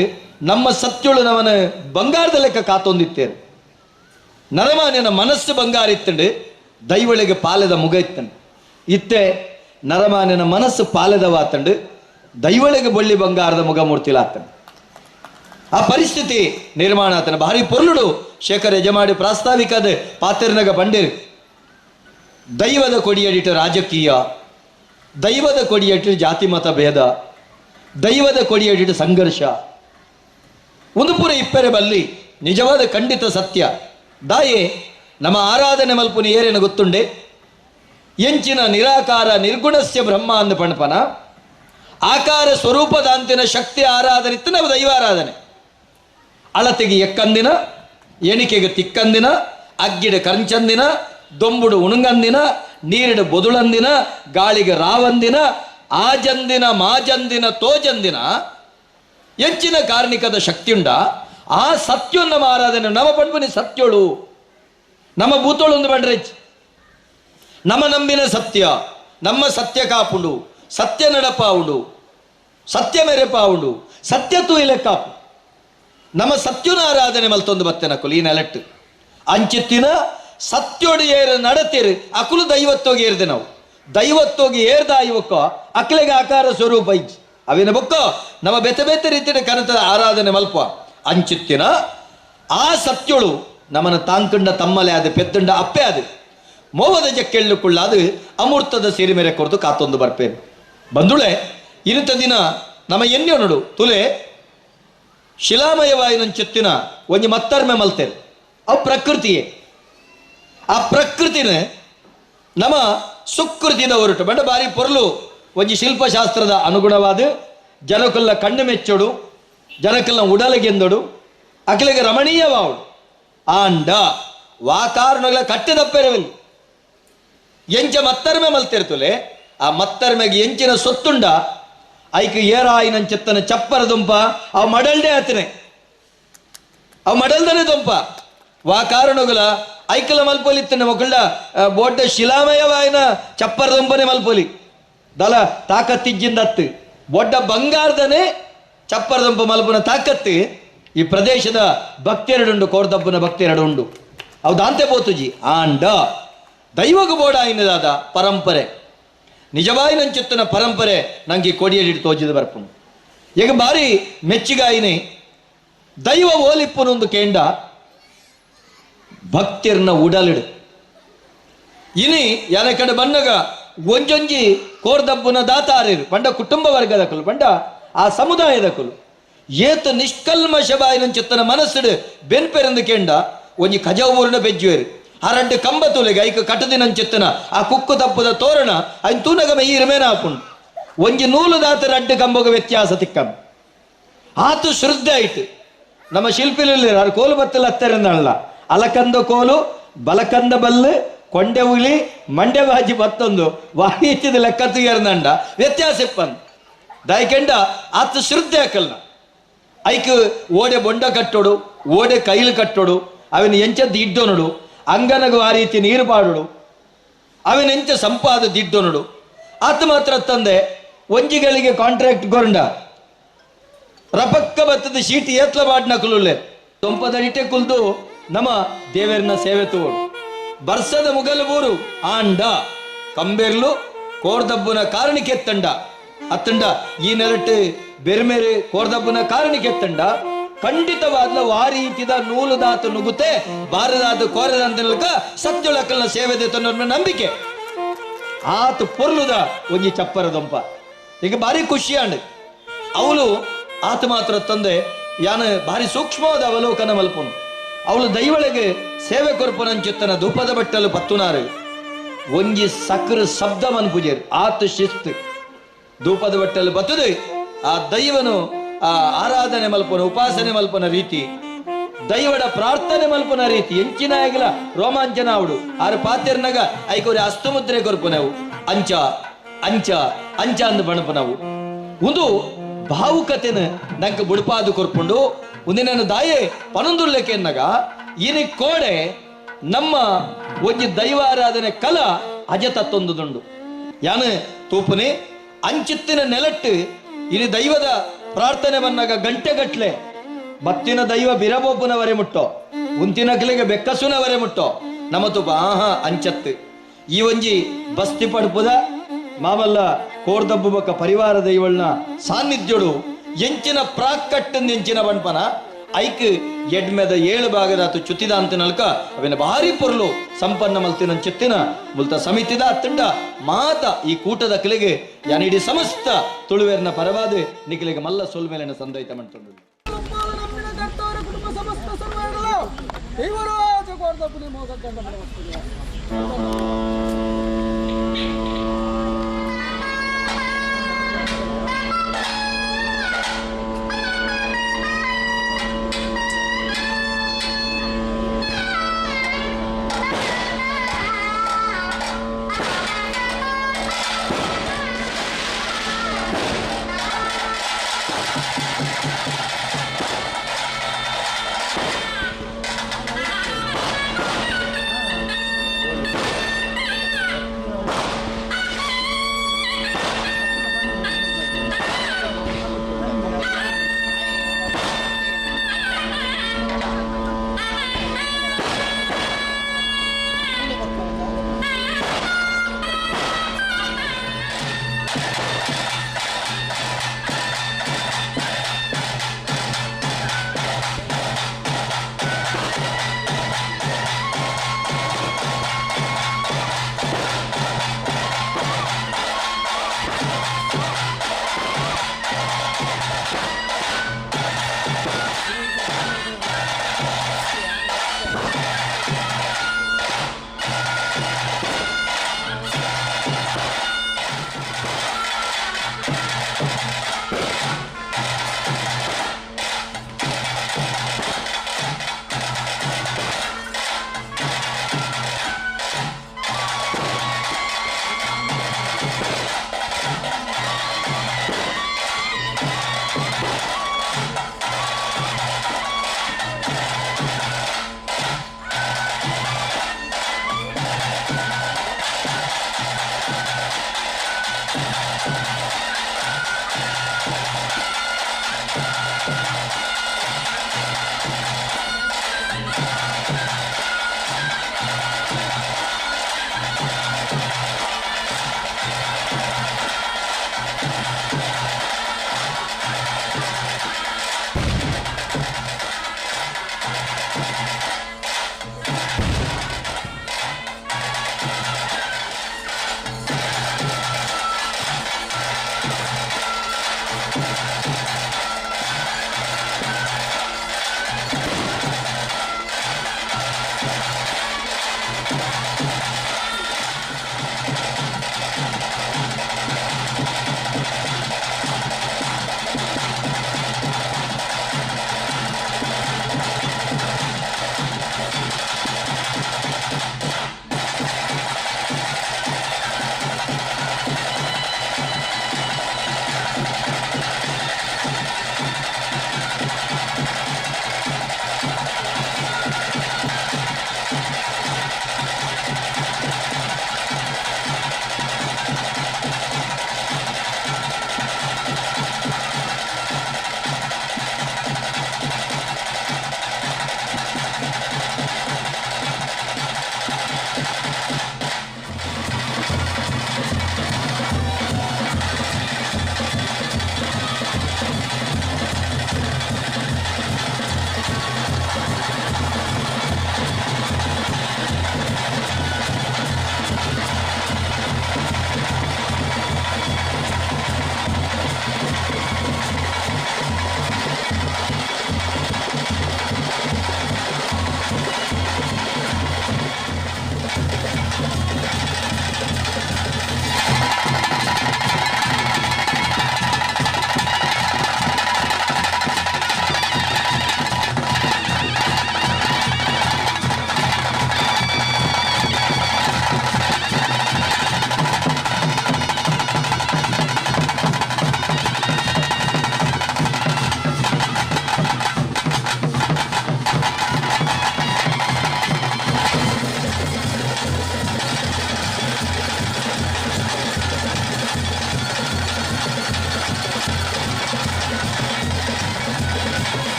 ನಮ್ಮ ಸತ್ಯಳು ನವನ ಬಂಗಾರದ ಲೆಕ್ಕ ಕಾತೊಂದಿತ್ತೇನೆ. ನರಮಾನ್ಯನ ಮನಸ್ಸು ಬಂಗಾರ ಇತ್ತಂಡು ದೈವಳಿಗೆ ಪಾಲೆದ ಮುಗ ಇತ್ತಂಡು ಇತ್ತೆ ನರಮಾನ್ಯನ ಮನಸ್ಸು ಪಾಲೆದವಾತಂಡು ದೈವಳಿಗೆ ಬಳ್ಳಿ ಬಂಗಾರದ ಮುಗ ಮೂರ್ತಿಲಾತಂಡು. ಆ ಪರಿಸ್ಥಿತಿ ನಿರ್ಮಾಣ ಆತನ ಭಾರಿ ಪೊರ್ಲುಡು ಶೇಖರ್ ಯಜಮಾಡಿ ಪ್ರಾಸ್ತಾವಿಕದ ಪಾತೆರ್ನಗ ಬಂಡಿರು ದೈವದ ಕೊಡಿಯಡಿಟ್ಟು ರಾಜಕೀಯ, ದೈವದ ಕೊಡಿಯಡಿಟ್ಟು ಜಾತಿ ಮತ ಭೇದ, ದೈವದ ಕೊಡಿಯಡಿಟ್ಟು ಸಂಘರ್ಷ ಒಂದು ಪೂರ ಇಪ್ಪರೆ ಬಲ್ಲಿ ನಿಜವಾದ ಖಂಡಿತ ಸತ್ಯ. ದಾಯೆ ನಮ್ಮ ಆರಾಧನೆ ಮಲ್ಪುನಿ ಏರೇನು ಗೊತ್ತುಂಡೆ ಎಂಚಿನ ನಿರಾಕಾರ ನಿರ್ಗುಣಸ್ಯ ಬ್ರಹ್ಮ ಅಂದ ಪಣಪನ ಆಕಾರ ಸ್ವರೂಪದಾಂತಿನ ಶಕ್ತಿ ಆರಾಧನೆ ಇತ್ತು ನಾವು ದೈವಾರಾಧನೆ. ಅಳತೆಗೆ ಎಕ್ಕಂದಿನ, ಎಣಿಕೆಗೆ ತಿಕ್ಕಂದಿನ, ಅಗ್ಗಿಡ ಕಂಚಂದಿನ, ದೊಂಬುಡು ಉಣುಂಗಂದಿನ, ನೀರಿಡ ಬೊದುಳಂದಿನ, ಗಾಳಿಗೆ ರಾವಂದಿನ, ಆಜಂದಿನ ಮಾಜಂದಿನ ತೋಜಂದಿನ ಹೆಚ್ಚಿನ ಕಾರ್ಣಿಕದ ಶಕ್ತಿಯುಂಡ ಆ ಸತ್ಯು ನಮ್ಮ ಆರಾಧನೆ. ನಮ್ಮ ಪಣ್ಪುನಿ ಸತ್ಯೋಳು ನಮ್ಮ ಭೂತೋಳು ಒಂದು ಬಂಡ್ರೆ ನಮ್ಮ ನಂಬಿನ ಸತ್ಯ, ನಮ್ಮ ಸತ್ಯ ಕಾಪುಂಡು, ಸತ್ಯ ನಡಪಾವುಂಡು, ಸತ್ಯ ಮೆರೆಪಾವುಂಡು, ಸತ್ಯ ತೂಯಿಲೆ ಕಾಪು ನಮ್ಮ ಸತ್ಯನ ಆರಾಧನೆ ಮಲ್ತೊಂದು ಬತ್ತೆನಕುಲು ಈ ನೆಲಟ್ಟು ಅಂಚಿತ್ತಿನ ಸತ್ಯೋಡು ಏರು ನಡತಿರು ಅಕುಲು ದೈವತ್ತೋಗಿ ಏರ್ದೆ ನಾವು ದೈವತ್ತೋಗಿ ಏರ್ದ ಇವಕ್ಕ ಅಕ್ಲೆಗೆ ಆಕಾರ ಸ್ವರೂಪ ಇಜ್ಜಿ ಅವಿನ ಬೊಕ್ಕ ನಮ್ಮ ಬೆತೆ ಬೆತೆ ರೀತಿಯ ಕನತದ ಆರಾಧನೆ ಮಲ್ಪ ಅಂಚಿತ್ತಿನ ಆ ಸತ್ಯೋಳು ನಮ್ಮನ ತಾಂಕಂಡ ತಮ್ಮಲೆ ಅದು ಪೆತ್ತಂಡ ಅಪ್ಪೆ ಅದು ಮೋವದ ಜಕ್ಕೆಳ್ಳುಕೊಳ್ಳಾದು ಅಮೂರ್ತದ ಸಿರಿ ಮೇರೆ ಕೊರತು ಕಾತೊಂದು ಬರ್ಪೇನು ಬಂದುಳೆ ಇರುತ್ತ ದಿನ ನಮ್ಮ ಎಣ್ಣೆ ನೋಡು ತುಲೆ ಶಿಲಾಮಯವಾಯಿನಂಚಿತ್ತಿನ ಒಂಜಿ ಮತ್ತರ್ಮೆ ಮಲ್ತೇನೆ ಅವು ಪ್ರಕೃತಿಯೇ. ಆ ಪ್ರಕೃತಿನ ನಮ್ಮ ಸುಕೃತಿದ ಹೊರಟು ಬಂಡ ಬಾರಿ ಪೊರ್ಲು ಒಂಜಿ ಶಿಲ್ಪಶಾಸ್ತ್ರದ ಅನುಗುಣವಾದ ಜನಕುಲ್ಲ ಕಣ್ಣು ಮೆಚ್ಚೋಡು, ಜನಕುಲ್ಲ ಉಡಲಗೆಂದೊಡು, ಅಖಿಲಿಗೆ ರಮಣೀಯವಾವಡು ಆಂಡ ವಾಕಾರಣಗಳ ಕಟ್ಟಿದಪ್ಪೆರವಲ್ಲಿ ಎಂಚ ಮತ್ತರ್ಮೆ ಮಲ್ತಿರ್ತುಲೆ ಆ ಮತ್ತರ್ಮೆಗೆ ಎಂಚಿನ ಸೊತ್ತುಂಡ ಐಕ್ ಏರಾಯಿನಂಚಿತ್ತನ ಚಪ್ಪರ ದುಂಪ ಅವು ಮಡಲ್ಡೆ ಆತನೆ ಅವು ಮಡಲ್ದನೆ ದುಂಪ ವಾ ಕಾರಣಗಳ ಐಕಲ ಮಲ್ಪೊಲಿತ್ತನೆ ಮಕ್ಕಳ ಬೋಟ ಶಿಲಾಮಯವಾಯಿನ ಚಪ್ಪರ ದುಂಪನೆ ಮಲ್ಪೊಲಿ ದಲ ತಾಕತ್ತಿಜ್ಜಿಂದತ್ತು ಬೊಡ್ಡ ಬಂಗಾರದನೆ ಚಪ್ಪರ ದುಂಪ ಮಲ್ಪುನ ತಾಕತ್ತು ಈ ಪ್ರದೇಶದ ಭಕ್ತಿಯರಡುಂಡು ಕೋರ್ದಬ್ಬನ ಭಕ್ತಿಯರಡುಂಡು ಅವು ದಾಂತೆ ಪೋತುಜಿ ಆಂಡ ದೈವಗ ಬೋಡ ಆಯಿನದಾದ ಪರಂಪರೆ ನಿಜವಾಯಿ ನಂಚಿತ್ತನ ಪರಂಪರೆ ನಂಗೆ ಕೊಡಿಯಡಿ ತೋಜಿದ ಬರ್ಪುಂಡು. ಈಗ ಬಾರಿ ಮೆಚ್ಚಿಗಾಯಿನಿ ದೈವ ಓಲಿಪ್ಪುನೊಂದು ಕೇಂಡ ಭಕ್ತಿರ್ನ ಉಡಲಿಡು. ಇನಿ ಯಾನ ಕಡೆ ಬನ್ನಗ ಒಂಜೊಂಜಿ ಕೋರ್ದಬ್ಬುನ ದಾತಾರಿರು ಪಂಡ ಕುಟುಂಬ ವರ್ಗದ ಕುಲು ಪಂಡ ಆ ಸಮುದಾಯದ ಕುಲು ಏತ ನಿಷ್ಕಲ್ಮಶಬಾಯಿನ ಚಿತ್ತನ ಮನಸ್ಸುಡು ಬೆನ್ಪೆರಂದು ಕೇಂಡ ಒಂಜಿ ಕಜವೂರ್ನ ಬೆಜ್ಜುವೇರು ಅರಡ್ಡು ಕಂಬ ತುಲೆಗೆ ಐಕ ಕಟದಿನ ಚಿತ್ತನ ಆ ಕುಕ್ಕು ತಪ್ಪುದ ತೋರಣ ಐನ್ ತೂನಗ ಈರ್ಮೇನ ಹಾಪುಂಡು. ಒಂಜಿ ನೂಲು ದಾತ ರಡ್ಡು ಕಂಬಗ ವ್ಯತ್ಯಾಸ ತಿಕ್ಕಂ ಆತು ಶ್ರದ್ಧೆ ಆಯ್ತು. ನಮ್ಮ ಶಿಲ್ಪಿಲಿ ಆರು ಕೋಲು ಬತ್ತಲ ಹತ್ತರಿಂದಲ್ಲ ಅಲಕಂದ ಕೋಲು ಬಲಕಂದ ಬಲ್ಲು ಕೊಂಡೆ ಉಲಿ ಮಂಡೆ ಬಾಜಿ ಬತ್ತೊಂದು ವಾಹಿತ್ಯದ ಲೆಕ್ಕ ತುಯರ್ನಂಡ ವ್ಯತ್ಯಾಸ ಇಪ್ಪಂದು ದಾಯ್ಕೆಂಡ ಆತ ಶ್ರದ್ಧೆ ಹಾಕಲ್ನ ಐಕ್ ಓಡೆ ಬೊಂಡ ಕಟ್ಟೋಡು ಓಡೆ ಕೈಲು ಕಟ್ಟೋಡು ಅವನ ಎಂಚ ದಿಡ್ಡೊನಡು ಅಂಗನಗು ಆ ರೀತಿ ನೀರು ಪಾಡೋಡು ಅವನ ಎಂಚ ಸಂಪಾದ ದಿಡ್ಡೊನಡು ಆತ ಮಾತ್ರ ತಂದೆ ಒಂಜಿಗಳಿಗೆ ಕಾಂಟ್ರಾಕ್ಟ್ ಗೊಂಡ ರಪಕ್ಕ ಬತ್ತದ ಶೀಟ್ ಏತ್ಲ ಬಾಡ್ನ ಕುಲುಲ್ಲೆ ದೊಂಪದಡಿಟೆ ಕುಲ್ದು ನಮ್ಮ ದೇವರನ್ನ ಸೇವೆ ತೋಡು ಬರ್ಸದ ಮುಗಲಬೂರು ಆಂಡ ಕಂಬೆರ್ಲು ಕೋರ್ದಬ್ಬುನ ಕಾರಣಿಕೆತ್ತಂಡ ಅತ್ತಂಡ ಈ ನೆರಟು ಬೆರ್ಮೆರೆ ಕೋರ್ದಬ್ಬುನ ಕಾರಣಿಕೆತ್ತಂಡ ಖಂಡಿತವಾದ್ಲ ವಾರೀತಿದ ನೂಲುದಾತ ನುಗುತೆ ಬಾರದಾದ ಕೋರದಂತ ಸತ್ಯೊಳಕಲ್ನ ಸೇವೆ ದೇತನ್ನ ನಂಬಿಕೆ ಆತ ಪೊರ್ಲುದ ಒಂಜಿ ಚಪ್ಪರ ದೊಂಪ. ಈಗ ಭಾರಿ ಖುಷಿಯಾಂಡ್ ಅವಳು ಆತ ಮಾತ್ರ ತಂದೆ ಯಾನ ಭಾರಿ ಸೂಕ್ಷ್ಮವಾದ ಅವಲೋಕನ ಮಲ್ಪನು. ಅವಳು ದೈವಳಿಗೆ ಸೇವೆ ಕೊರ್ಪುನಂಚಿತ್ತನ ಧೂಪದ ಬಟ್ಟಲು ಪತ್ತುನಾರು ಒಂಜಿ ಸಕ್ರ ಶಬ್ದ ಮನ್ಪುಜೇರು ಆತ ಶಿಸ್ತು ಧೂಪದ ಬಟ್ಟಲು ಬತ್ತದೆ ಆ ದೈವನು ಆ ಆರಾಧನೆ ಮಲ್ಪನ ಉಪಾಸನೆ ಮಲ್ಪನ ರೀತಿ ದೈವಡ ಪ್ರಾರ್ಥನೆ ಮಲ್ಪನ ರೀತಿ ಎಂಚಿನ ಆಗಲ ರೋಮಾಂಚನ ಅವಡು ಆರು ಪಾತೆರ್ನಗ ಐಕೋರಿ ಅಸ್ತುಮುದ್ರೆ ಕೊರ್ಪುನವು ಅಂಚ ಅಂಚ ಅಂಚ ಅಂದು ಬಣಪನವು ಒಂದು ಭಾವುಕತೆನ ನಂಗೆ ಬುಡುಪಾದು ಕೊರ್ಪುಂಡು. ಒಂದಿನ ದಾಯೆ ಪನೊಂದುರ್ಲೆಕೆನ್ನಗ ಇನಿ ಕೋಡೆ ನಮ್ಮ ಒಂಜಿ ದೈವಾರಾಧನೆ ಕಲ ಅಜತತ್ತೊಂದುದುಂಡು. ಯಾನ ತೂಪುನಿ ಅಂಚಿತ್ತಿನ ನೆಲಟ್ಟು ಇನಿ ದೈವದ ಪ್ರಾರ್ಥನೆ ಬನ್ನಾಗ ಗಂಟೆಗಟ್ಲೆ ಬತ್ತಿನ ದೈವ ಬಿರಬೋಪುನವರೆ ಮುಟ್ಟೋ ಉಂತಿನಕ್ಲೆಗೆ ಬೆಕ್ಕಸುನವರೆ ಮುಟ್ಟೋ ನಮ್ಮ ತುಪ ಆಹಾ ಅಂಚತ್ತು ಈ ಒಂಜಿ ಬಸ್ತಿ ಪಡ್ಪುದ ಮಾಮಲ್ಲ ಕೋರ್ದಬ್ಬು ಬಕ್ಕ ಪರಿವಾರ ದೈವಳ್ನ ಸಾನ್ನಿಧ್ಯೋಡು ಎಂಚಿನ ಪ್ರಾಕ್ಕಟ್ಟು ಎಂಚಿನ ಬಣ್ಪನ ಐಕ್ ಎಡ್ಮೆದ ಏಳು ಭಾಗದಾತು ಚುತ್ತಿದ ಅಂತ ನಲ್ಕ ಅವಿನ ಭಾರಿ ಪೊರ್ಲು ಸಂಪನ್ನ ಮಲ್ತಿನ ಚಿತ್ತಿನ ಮುಲ್ತ ಸಮಿತಿದ ಅತ್ತಂಡ ಮಾತ ಈ ಕೂಟದ ಕಲೆಗೆ ಯಾನಿಡಿ ಸಮಸ್ತ ತುಳುವೇರ್ನ ಪರವಾದ ನಿಖಲಿಗೆ ಮಲ್ಲ ಸೊಲ್ಮೇಲಿನ ಸಂದೈತ ಮಂಟುಂಡು.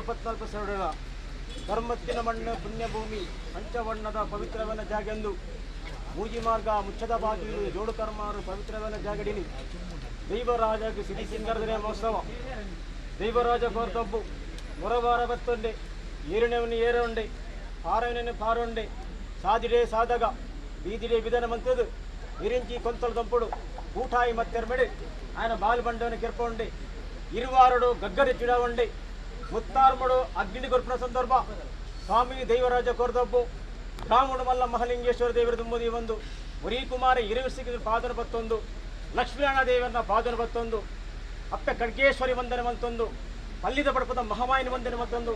124 ಸರಳ ಧರ್ಮತ್ತಿನ ಮಣ್ಣು ಪುಣ್ಯಭೂಮಿ ಪಂಚವರ್ಣದ ಪವಿತ್ರವನ ಜಾಗೆಂದು ಮೂಜಿ ಮಾರ್ಗ ಮುಚ್ಚದ ಬಾಗಿಲು ಜೋಡು ಕರ್ಮಾರು ಪವಿತ್ರವನ ಜಾಗಡಿನಿ ದೈವರಾಜ ಸಿರಿ ಸಿಂಗರದನೆ ಮಹೋತ್ಸವ ದೈವರಾಜ ಕೋರ್ತಬ್ಬು ಮೊರವಾರ ಬತ್ತೊಂಡೆ ಏರಿನವನು ಏರುಂಡೆ ಪಾರವನನ್ನು ಪಾರುಂಡೆ ಸಾದಿಡೆ ಸಾದಗ ಬೀದಿಡೆ ಬಿದನ ಮಂತದು ಇರಿಂಚಿ ಕೊಂತಲು ದಂಪುಡು ಊಟಾಯಿ ಮತ್ತೆರ್ಮೆಡೆ ఆయన బాలు బండోని కిర్పొండి ఇరువారుడు గగ్గరి చుడావండి ముత్తార్ముడు అగ్ని కొర్పిన సందర్భ ಸ್ವಾಮಿ ದೈವರಾಜ ಕೊರದಬ್ಬು ರಾಮುಡು ಮಲ್ಲ ಮಹಲಿಂಗೇಶ್ವರ ದೇವರ ದುಮ್ಮದಿ ಒಂದು ಉರಿ ಕುಮಾರ ಇರುವಿಸಿಗೆ ಪಾದನ ಬತ್ತೊಂದು ಲಕ್ಷ್ಮೀನಾರಾಯಣ ದೇವರನ್ನ ಪಾದನ ಬತ್ತೊಂದು ಅಪ್ಪೆ ಖಡ್ಗೇಶ್ವರಿ ವಂದನೆ ಮಂತೊಂದು ಪಲ್ಲಿದ ಪಡಪದ ಮಹಾಮಾಯಿನ ವಂದನೆ ಮತ್ತೊಂದು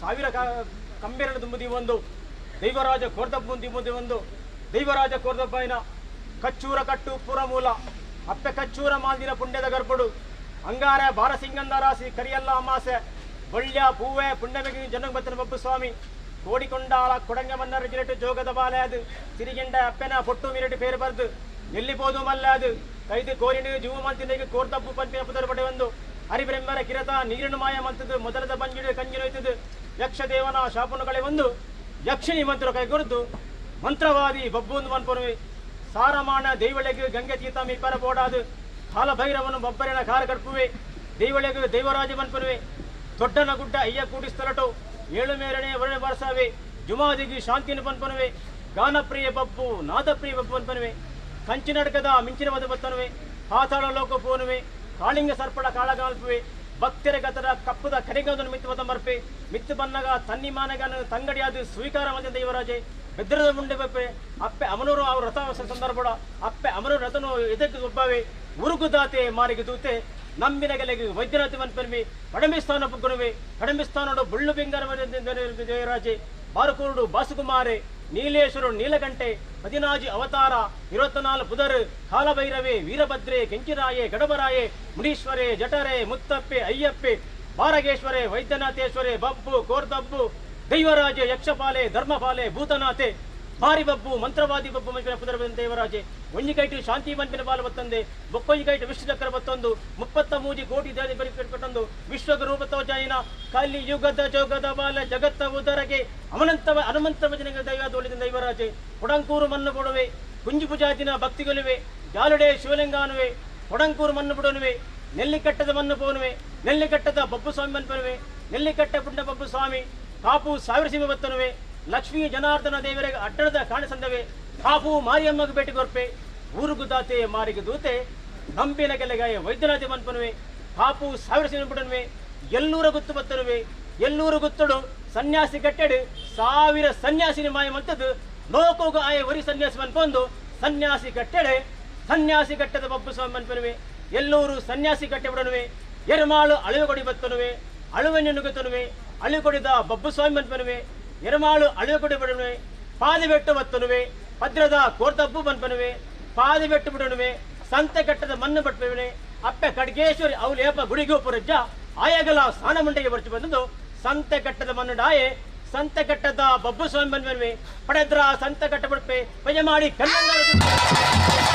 ಸಾವಿರ ಕಂಬೇರನ ದುಮ್ಮದಿ ಒಂದು ದೈವರಾಜ ಕೋರ್ದಬ್ಬು ದಿಮ್ಮದಿ ಒಂದು ದೈವರಾಜ ಕೋರ್ದಬ್ಬಾಯಿನ ಕಚ್ಚೂರ ಕಟ್ಟು ಪುರಮೂಲ ಅಪ್ಪೆ ಕಚ್ಚೂರ ಮಾಲ್ದಿನ ಪುಣ್ಯದ ಗರ್ಭಡು ಅಂಗಾರ ಬಾರಸಿಂಗಂದರಾಸಿ ಕರಿಯಲ್ಲ ಅಮಾಸೆ ಬಳ್ಳ್ಯ ಪೂವೆ ಪುಣ್ಯಮೆಗೆ ಜನಂಗಬತ್ತನ ಬಬ್ಬು ಸ್ವಾಮಿ ಕೋಡಿಕೊಂಡಾಲ ಕೊಡಂಗ ಮನ್ನರ ಜಿರಟು ಜೋಗದ ಬಾಲೆ ಅದು ಸಿರಿಗೆಂಡ ಅಪ್ಪೆನ ಪೊಟ್ಟು ಮಿರಟು ಪೇರು ಬರ್ದು ಎಲ್ಲಿಬೋದು ಮಲ್ಲ ಅದು ಕೈದು ಕೋರಿನ ಜೀವ ಮಂತಿನಿಗೆ ಕೋರ್ತಬ್ಬು ಪಂಪಿನ ಪುದರ್ ಪಡೆ ಒಂದು ಹರಿಬ್ರಹ್ಮರ ಕಿರತ ನೀರಿನ ಮಾಯ ಮಂತದ್ದು ಮೊದಲದ ಬಂಜಿಡು ಕಂಜಿನೊಯ್ತದ್ದು ಯಕ್ಷದೇವನ ಶಾಪನು ಕಳೆ ಒಂದು ಯಕ್ಷಿಣಿ ಮಂತ್ರ ಕೈಗುರುತು ಮಂತ್ರವಾದಿ ಬಬ್ಬುಂದು ಮನ್ಪೊನುವೆ ಸಾರಮಾಣ ದೈವಳೆಗೆ ಗಂಗೆ ತೀತ ಮೀಪರ ಬೋಡಾದು ಕಾಲಭೈರವನು ಬಬ್ಬರಿನ ಖಾರ ಕಡ್ಪುವೆ ದೈವಳೆಗೆ ದೈವರಾಜ ಮನ್ಪನುವೆ ದೊಡ್ಡನ ಗುಡ್ಡ ಅಯ್ಯ ಕೂಡಿಸ್ತಲಟು ಏಳು ಮೇರಣೆ ವರುಣ ಬರಸಾವೆ ಜುಮಾದಿಗೆ ಶಾಂತಿನ ಪನ್ಪನುವೆ ಗಾನಪ್ರಿಯ ಬಬ್ಬು ನಾದಪ್ರಿಯ ಬಬ್ಬು ಅನ್ಪನುವೆ ಕಂಚಿನಡ್ಕದ ಮಿಂಚಿನ ಮದ ಬತ್ತನುವೆ ಪಾತಾಳ ಲೋಕ ಪೋನುವೆ ಕಾಳಿಂಗ ಸರ್ಪಡ ಕಾಳಗಾಲ್ಪುವೆ ಭಕ್ತರ ಗತರ ಕಪ್ಪುದ ಕಡೆಗದನು ಮಿತ್ತು ಮರ್ಪೆ ಮಿತ್ತು ಬನ್ನಗ ತನ್ನಿ ಮಾನಗನು ತಂಗಡಿಯಾದ ಸ್ವೀಕಾರ ಮಾಡಿದ ದೈವರಾಜೆ ಬೆದ್ರದ ಮುಂಡೆ ಬಪ್ಪೆ ಅಪ್ಪೆ ಅಮನೂರು ಅವ್ರ ರಥ ಸಂದರ್ಭ ಅಪ್ಪೆ ಅಮನೂರು ರಥನು ಎದಕ್ಕೆ ಒಬ್ಬವೇ ಉರುಗುದಾತೆ ಮಾರಿಗೆ ದೂತೆ ನಂಬಿನ ಗೆಲೆಗೆ ವೈದ್ಯನಾಥ ಮನ್ಪನ್ವಿ ಕಡಂಬಿಸ್ಥಾನ ಪುಗ್ಗುನುವೆ ಕಡಂಬಿಸ್ಥಾನಡು ಬುಳ್ಳು ಬೆಂಗಾರ ದೇವರಾಜೆ ಬಾರಕೂರುಡು ಬಾಸುಕುಮಾರೆ ನೀಲೇಶ್ವರು ನೀಲಕಂಠೆ 14 ಅವತಾರ 24 ಪುದರು ಕಾಲಭೈರವೇ ವೀರಭದ್ರೆ ಕೆಂಚಿರಾಯೆ ಗಡಬರಾಯೆ ಮುನೀಶ್ವರೇ ಜಠರೆ ಮುತ್ತಪ್ಪೆ ಅಯ್ಯಪ್ಪೆ ಬಾರಗೇಶ್ವರೇ ವೈದ್ಯನಾಥೇಶ್ವರೇ ಬಬ್ಬು ಕೋರ್ದಬ್ಬು ದೈವರಾಜೆ ಯಕ್ಷಪಾಲೆ ಧರ್ಮಪಾಲೆ ಭೂತನಾಥೆ ಭಾರಿ ಬಬ್ಬು ಮಂತ್ರವಾದಿ ಬಬ್ಬು ಮಂಪಿನ ಪುದರ ದೇವರಾಜೆ ಒಂಜಿಕೈಟು ಶಾಂತಿ ಮಂಪಿನ ಬಾಲ ಬತ್ತಂದೆ ಬೊಕ್ಕೊಂಜಿಕೈಟು ವಿಷ್ಣು ಚಕ್ರ ಬತ್ತೊಂದು 33 ಕೋಟಿ ದೇವ ವಿಶ್ವಗುರು ಬತ್ತೋಜಾಯಿನ ಕಲಿ ಯುಗದ ಜೋಗದ ಬಾಲ ಜಗತ್ತ ಉದರಗೆ ಅಮನಂತ ಹನುಮಂತ ಭಜನೆಗೆ ದೈವ ದೋಳಿದ ದೈವರಾಜೆ ಕೊಡಂಕೂರು ಮಣ್ಣು ಕೊಡುವೆ ಕುಂಜು ಪೂಜಾದಿನ ಭಕ್ತಿಗೊಲುವೆ ಜಾಲುಡೆ ಶಿವಲಿಂಗಾನುವೆ ಕೊಡಂಕೂರು ಮಣ್ಣು ಬಿಡನುವೆ ನೆಲ್ಲಿಕಟ್ಟದ ಮಣ್ಣು ಪೋನುವೆ ನೆಲ್ಲಿಕಟ್ಟದ ಬಬ್ಬು ಸ್ವಾಮಿ ಮನ್ಪನುವೆ ನೆಲ್ಲಿಕಟ್ಟ ಪುಣ್ಯ ಬಬ್ಬು ಸ್ವಾಮಿ ಕಾಪು ಸಾವಿರ ಸೀಮೆ ಬತ್ತನುವೆ ಲಕ್ಷ್ಮೀ ಜನಾರ್ದನ ದೇವರಿಗೆ ಅಟ್ಟಣದ ಕಾಣಿಸಂದವೆ ಕಾಪು ಮಾರಿಯಮ್ಮಗೆ ಭೇಟಿ ಕೊರ್ಪೆ ಊರುಗುದಾತೆ ಮಾರಿಗೆ ದೂತೆ ನಂಬಿನ ಕೆಲೆಗಾಯ ವೈದ್ಯನಾಥಿ ಮನ್ಪನುವೆ ಕಾಪು ಸಾವಿರ ಸೀಮೆ ಬಿಡನುವೆ ಎಲ್ಲೂರ ಗುತ್ತು ಬತ್ತನುವೆ ಎಲ್ಲೂರು ಗುತ್ತಡು ಸನ್ಯಾಸಿ ಕಟ್ಟೆಡು ಸಾವಿರ ಸನ್ಯಾಸಿನ ಮಾಯ ಮಂತದ್ದು ಲೋಕೋಗ ಆಯ ಒರಿ ಸನ್ಯಾಸಿ ಮನ್ಪೊಂದು ಸನ್ಯಾಸಿ ಕಟ್ಟೆಡೆ ಸನ್ಯಾಸಿ ಕಟ್ಟದ ಬಬ್ಬು ಸ್ವಾಮಿ ಮನ್ಪನುವೆ ಎಲ್ಲೂರು ಸನ್ಯಾಸಿ ಕಟ್ಟೆ ಬಿಡನುವೆ ಎರುಮಾಳು ಅಳುವೆ ಬತ್ತನುವೆ ಅಳುವೆ ನುಗ್ಗುತ್ತನುವೆ ಅಳುಕೊಡಿದ ಬಬ್ಬು ಸ್ವಾಮಿ ಮನ್ಪನುವೆ ಎರುಮಾಳು ಅಳುವೆ ಕೊಡಿ ಬಿಡನುವೆ ಪಾದಿಬೆಟ್ಟು ಬತ್ತನುವೆ ಭದ್ರದ ಕೋರ್ತಬ್ಬು ಮನ್ಪನುವೆ ಪಾದಿಬೆಟ್ಟು ಬಿಡನುವೆ ಸಂತೆ ಕಟ್ಟದ ಮಣ್ಣು ಬಟ್ಪುವೆ ಅಪ್ಪೆ ಖಡ್ಗೇಶ್ವರಿ ಅವಳು ಏಪ ಗುಡಿಗೋಪುರಜ್ಜ ಆಯಗಲ ಸ್ನಾನ ಮುಂಡೆಗೆ ಬರ್ಚು ಬಂದು ಸಂತೆ ಕಟ್ಟದ ಮಣ್ಣು ಡಾಯೆ ಸಂತೆ ಕಟ್ಟದ ಬಬ್ಬು ಸ್ವಾಮಿ ಬಂದ್ವನ್ವೆ ಪಡೆದ್ರ ಸಂತೆ ಕಟ್ಟ ಬಿಡ್ಪೆ ಪಜೆ ಮಾಡಿ ಕನ್ನಡ.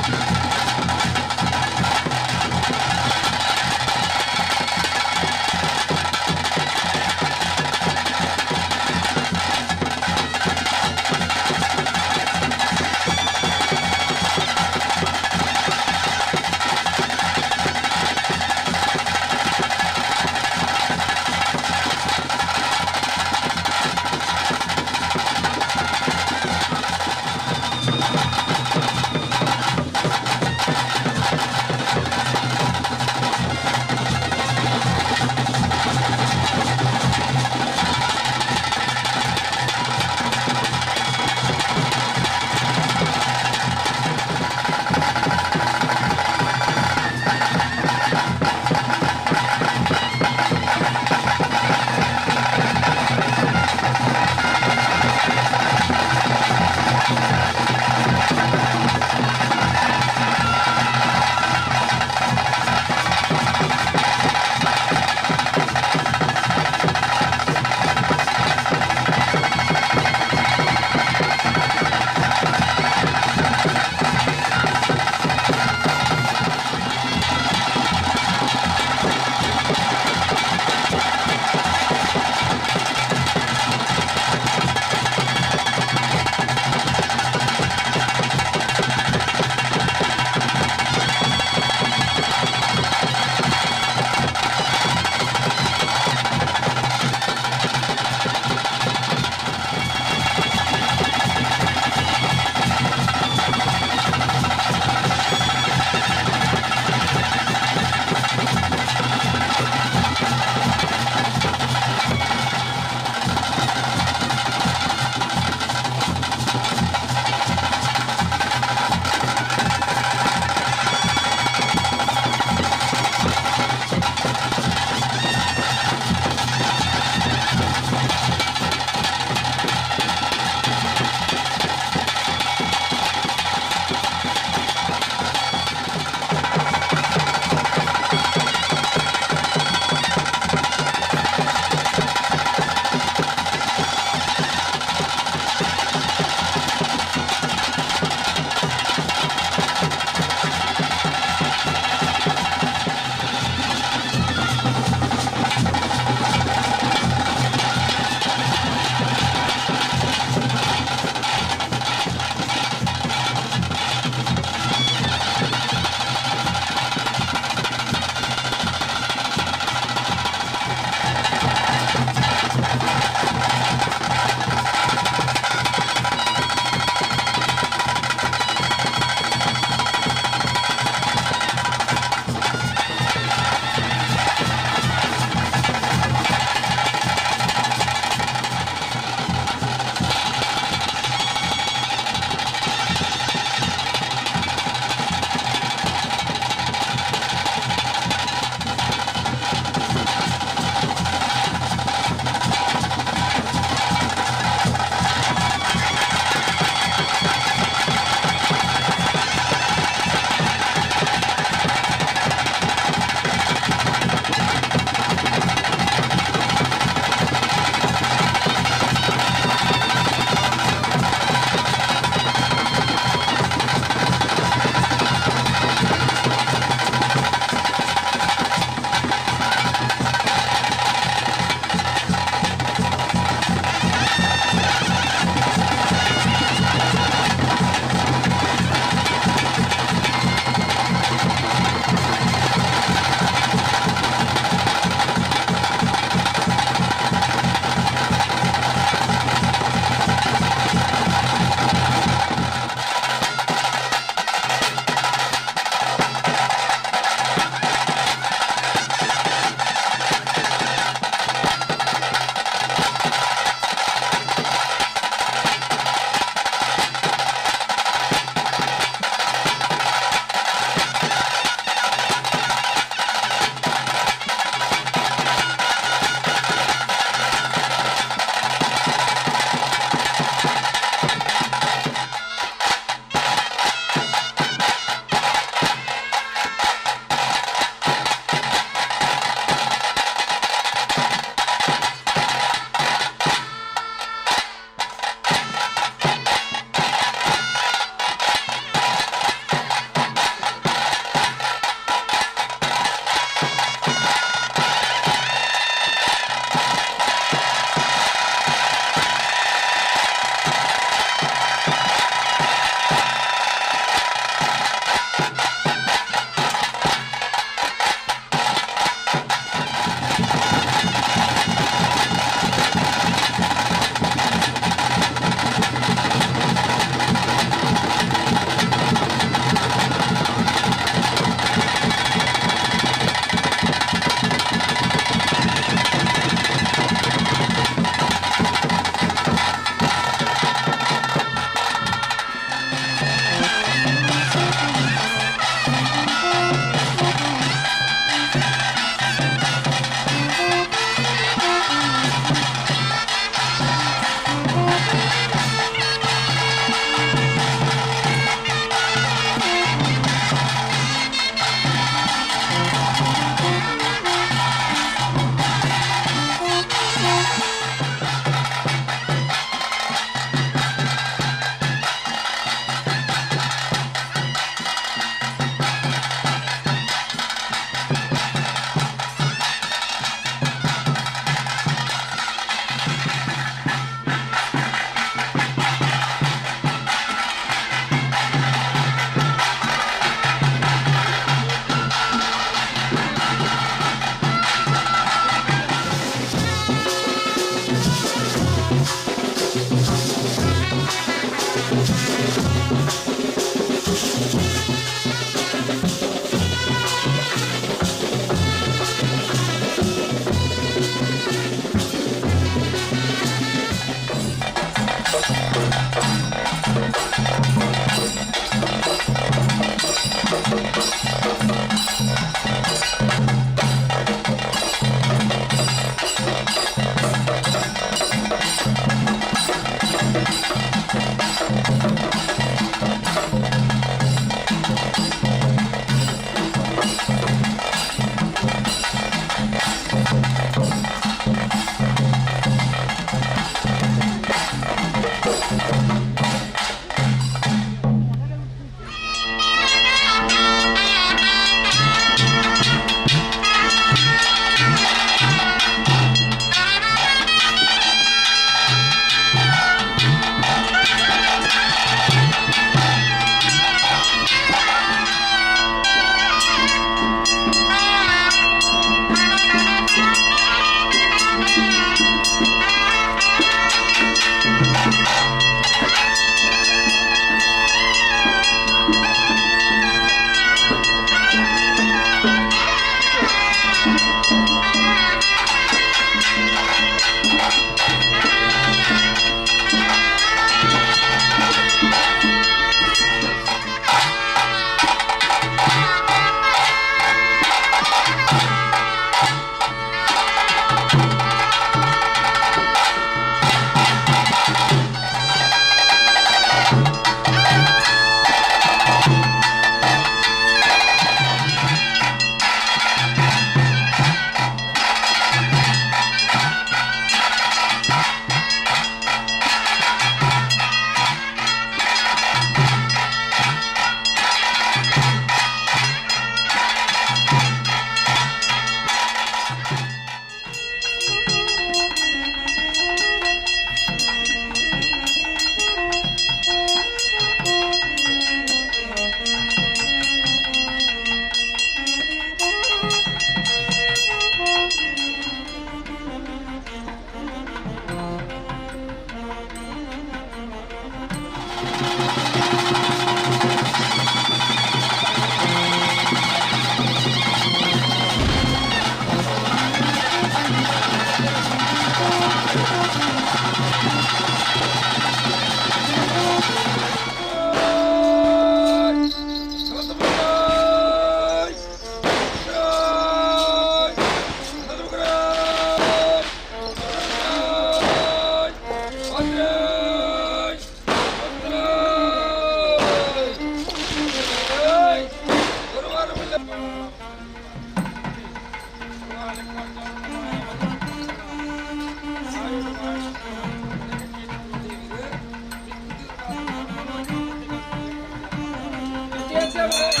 Thank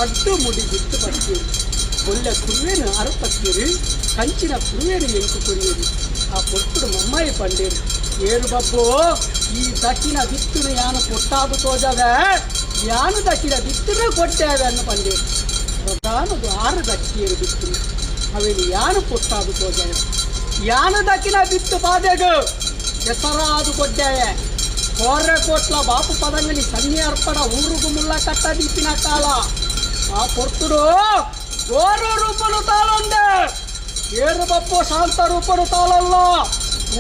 ರಡ್ಡು ಮುಡಿ ಬಿಟ್ಟು ಪತ್ತೀರು ಒಳ್ಳೆ ಕುರುವೇನು ಅರಪತ್ತೀರು ಕಂಚಿನ ಕುರುವೇನು ಎಂಕು ಕೊರಿಯರು ಆ ಪೊರ್ತುಡು ಮಮ್ಮಾಯಿ ಪಂಡೇರು ಏರು ಬಬ್ಬು ಈ ದಕ್ಕಿನ ಬಿತ್ತುನು ಯಾನು ಕೊಟ್ಟಾದು ತೋಜವೆ ಯಾನು ದಕ್ಕಿನ ಬಿತ್ತುನು ಕೊಟ್ಟೇವೆ ಅನ್ನು ಪಂಡೇರು ಪ್ರಧಾನದು ಆರು ದಕ್ಕಿಯರು ಬಿತ್ತುನು ಅವೇನು ಯಾನು ಕೊಟ್ಟಾದು ತೋಜವೆ ಯಾನು ದಕ್ಕಿನ ಬಿತ್ತು ಬಾದೆಗು ಹೆಸರಾದು ಕೊಡ್ಡೇವೆ ಕೋರ್ರೆ ಕೋಟ್ಲ ಬಾಪು ಪದಂಗಲಿ ಸನ್ನಿ ಅರ್ಪಣ ಊರುಗು ಮುಲ್ಲ ಕಟ್ಟ ದೀಪಿನ ಕಾಲ ಆ ಪೊರ್ತುಡು ಗೋರು ರೂಪನು ತಾಳೊಂದೆ ಏರು ಬಪ್ಪು ಶಾಂತ ರೂಪನು ತಾಳಲ್ಲ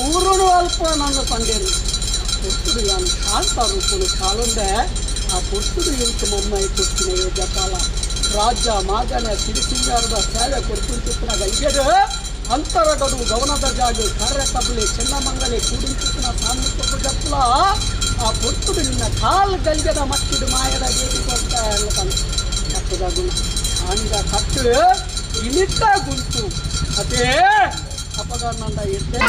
ಊರುನು ಅಲ್ಪ ನನ್ನ ತಂದೆನು ಪೊರ್ತುಡು ಯಾನು ಶಾಂತ ರೂಪನು ತಾಳೊಂದೆ ಆ ಪೊರ್ತುಡು ಇಂತು ಮಮ್ಮಾಯಿ ಕೊಡ್ತೀನಿ ಜಪಾಲ ರಾಜ್ಯ ಮಾಗನ ಸಿರಿಸಿಂಗಾರದ ಸೇವೆ ಕೊಡ್ತಿಂತಿತ್ತಿನ ಗೈಗೆಡು ಅಂತರಗಡು ಗವನದ ಜಾಗು ಕರ್ರೆ ತಬಲೆ ಚೆನ್ನಮಂಗಲೆ ಕೂಡಿಂಚಿತ್ತಿನ ಸಾಮೂಹಿಕ ಜಪ್ಪಲ ಆ ಪೊರ್ತುಡು ನಿನ್ನ ಕಾಲು ಗಲ್ಗೆದ ಮಟ್ಟಿಡು ಮಾಯದ ಬೇಟಿ ಕೊಡ್ತಾ ಅಲ್ಲ ಕಟ್ಟದ ಗುಣ ಆನಿದ ಕಟ್ಟು ಇನಿತ್ತ ಗುಂತು ಅದೇ ಅಪಗ ನಂದ ಎದ್ದೆ.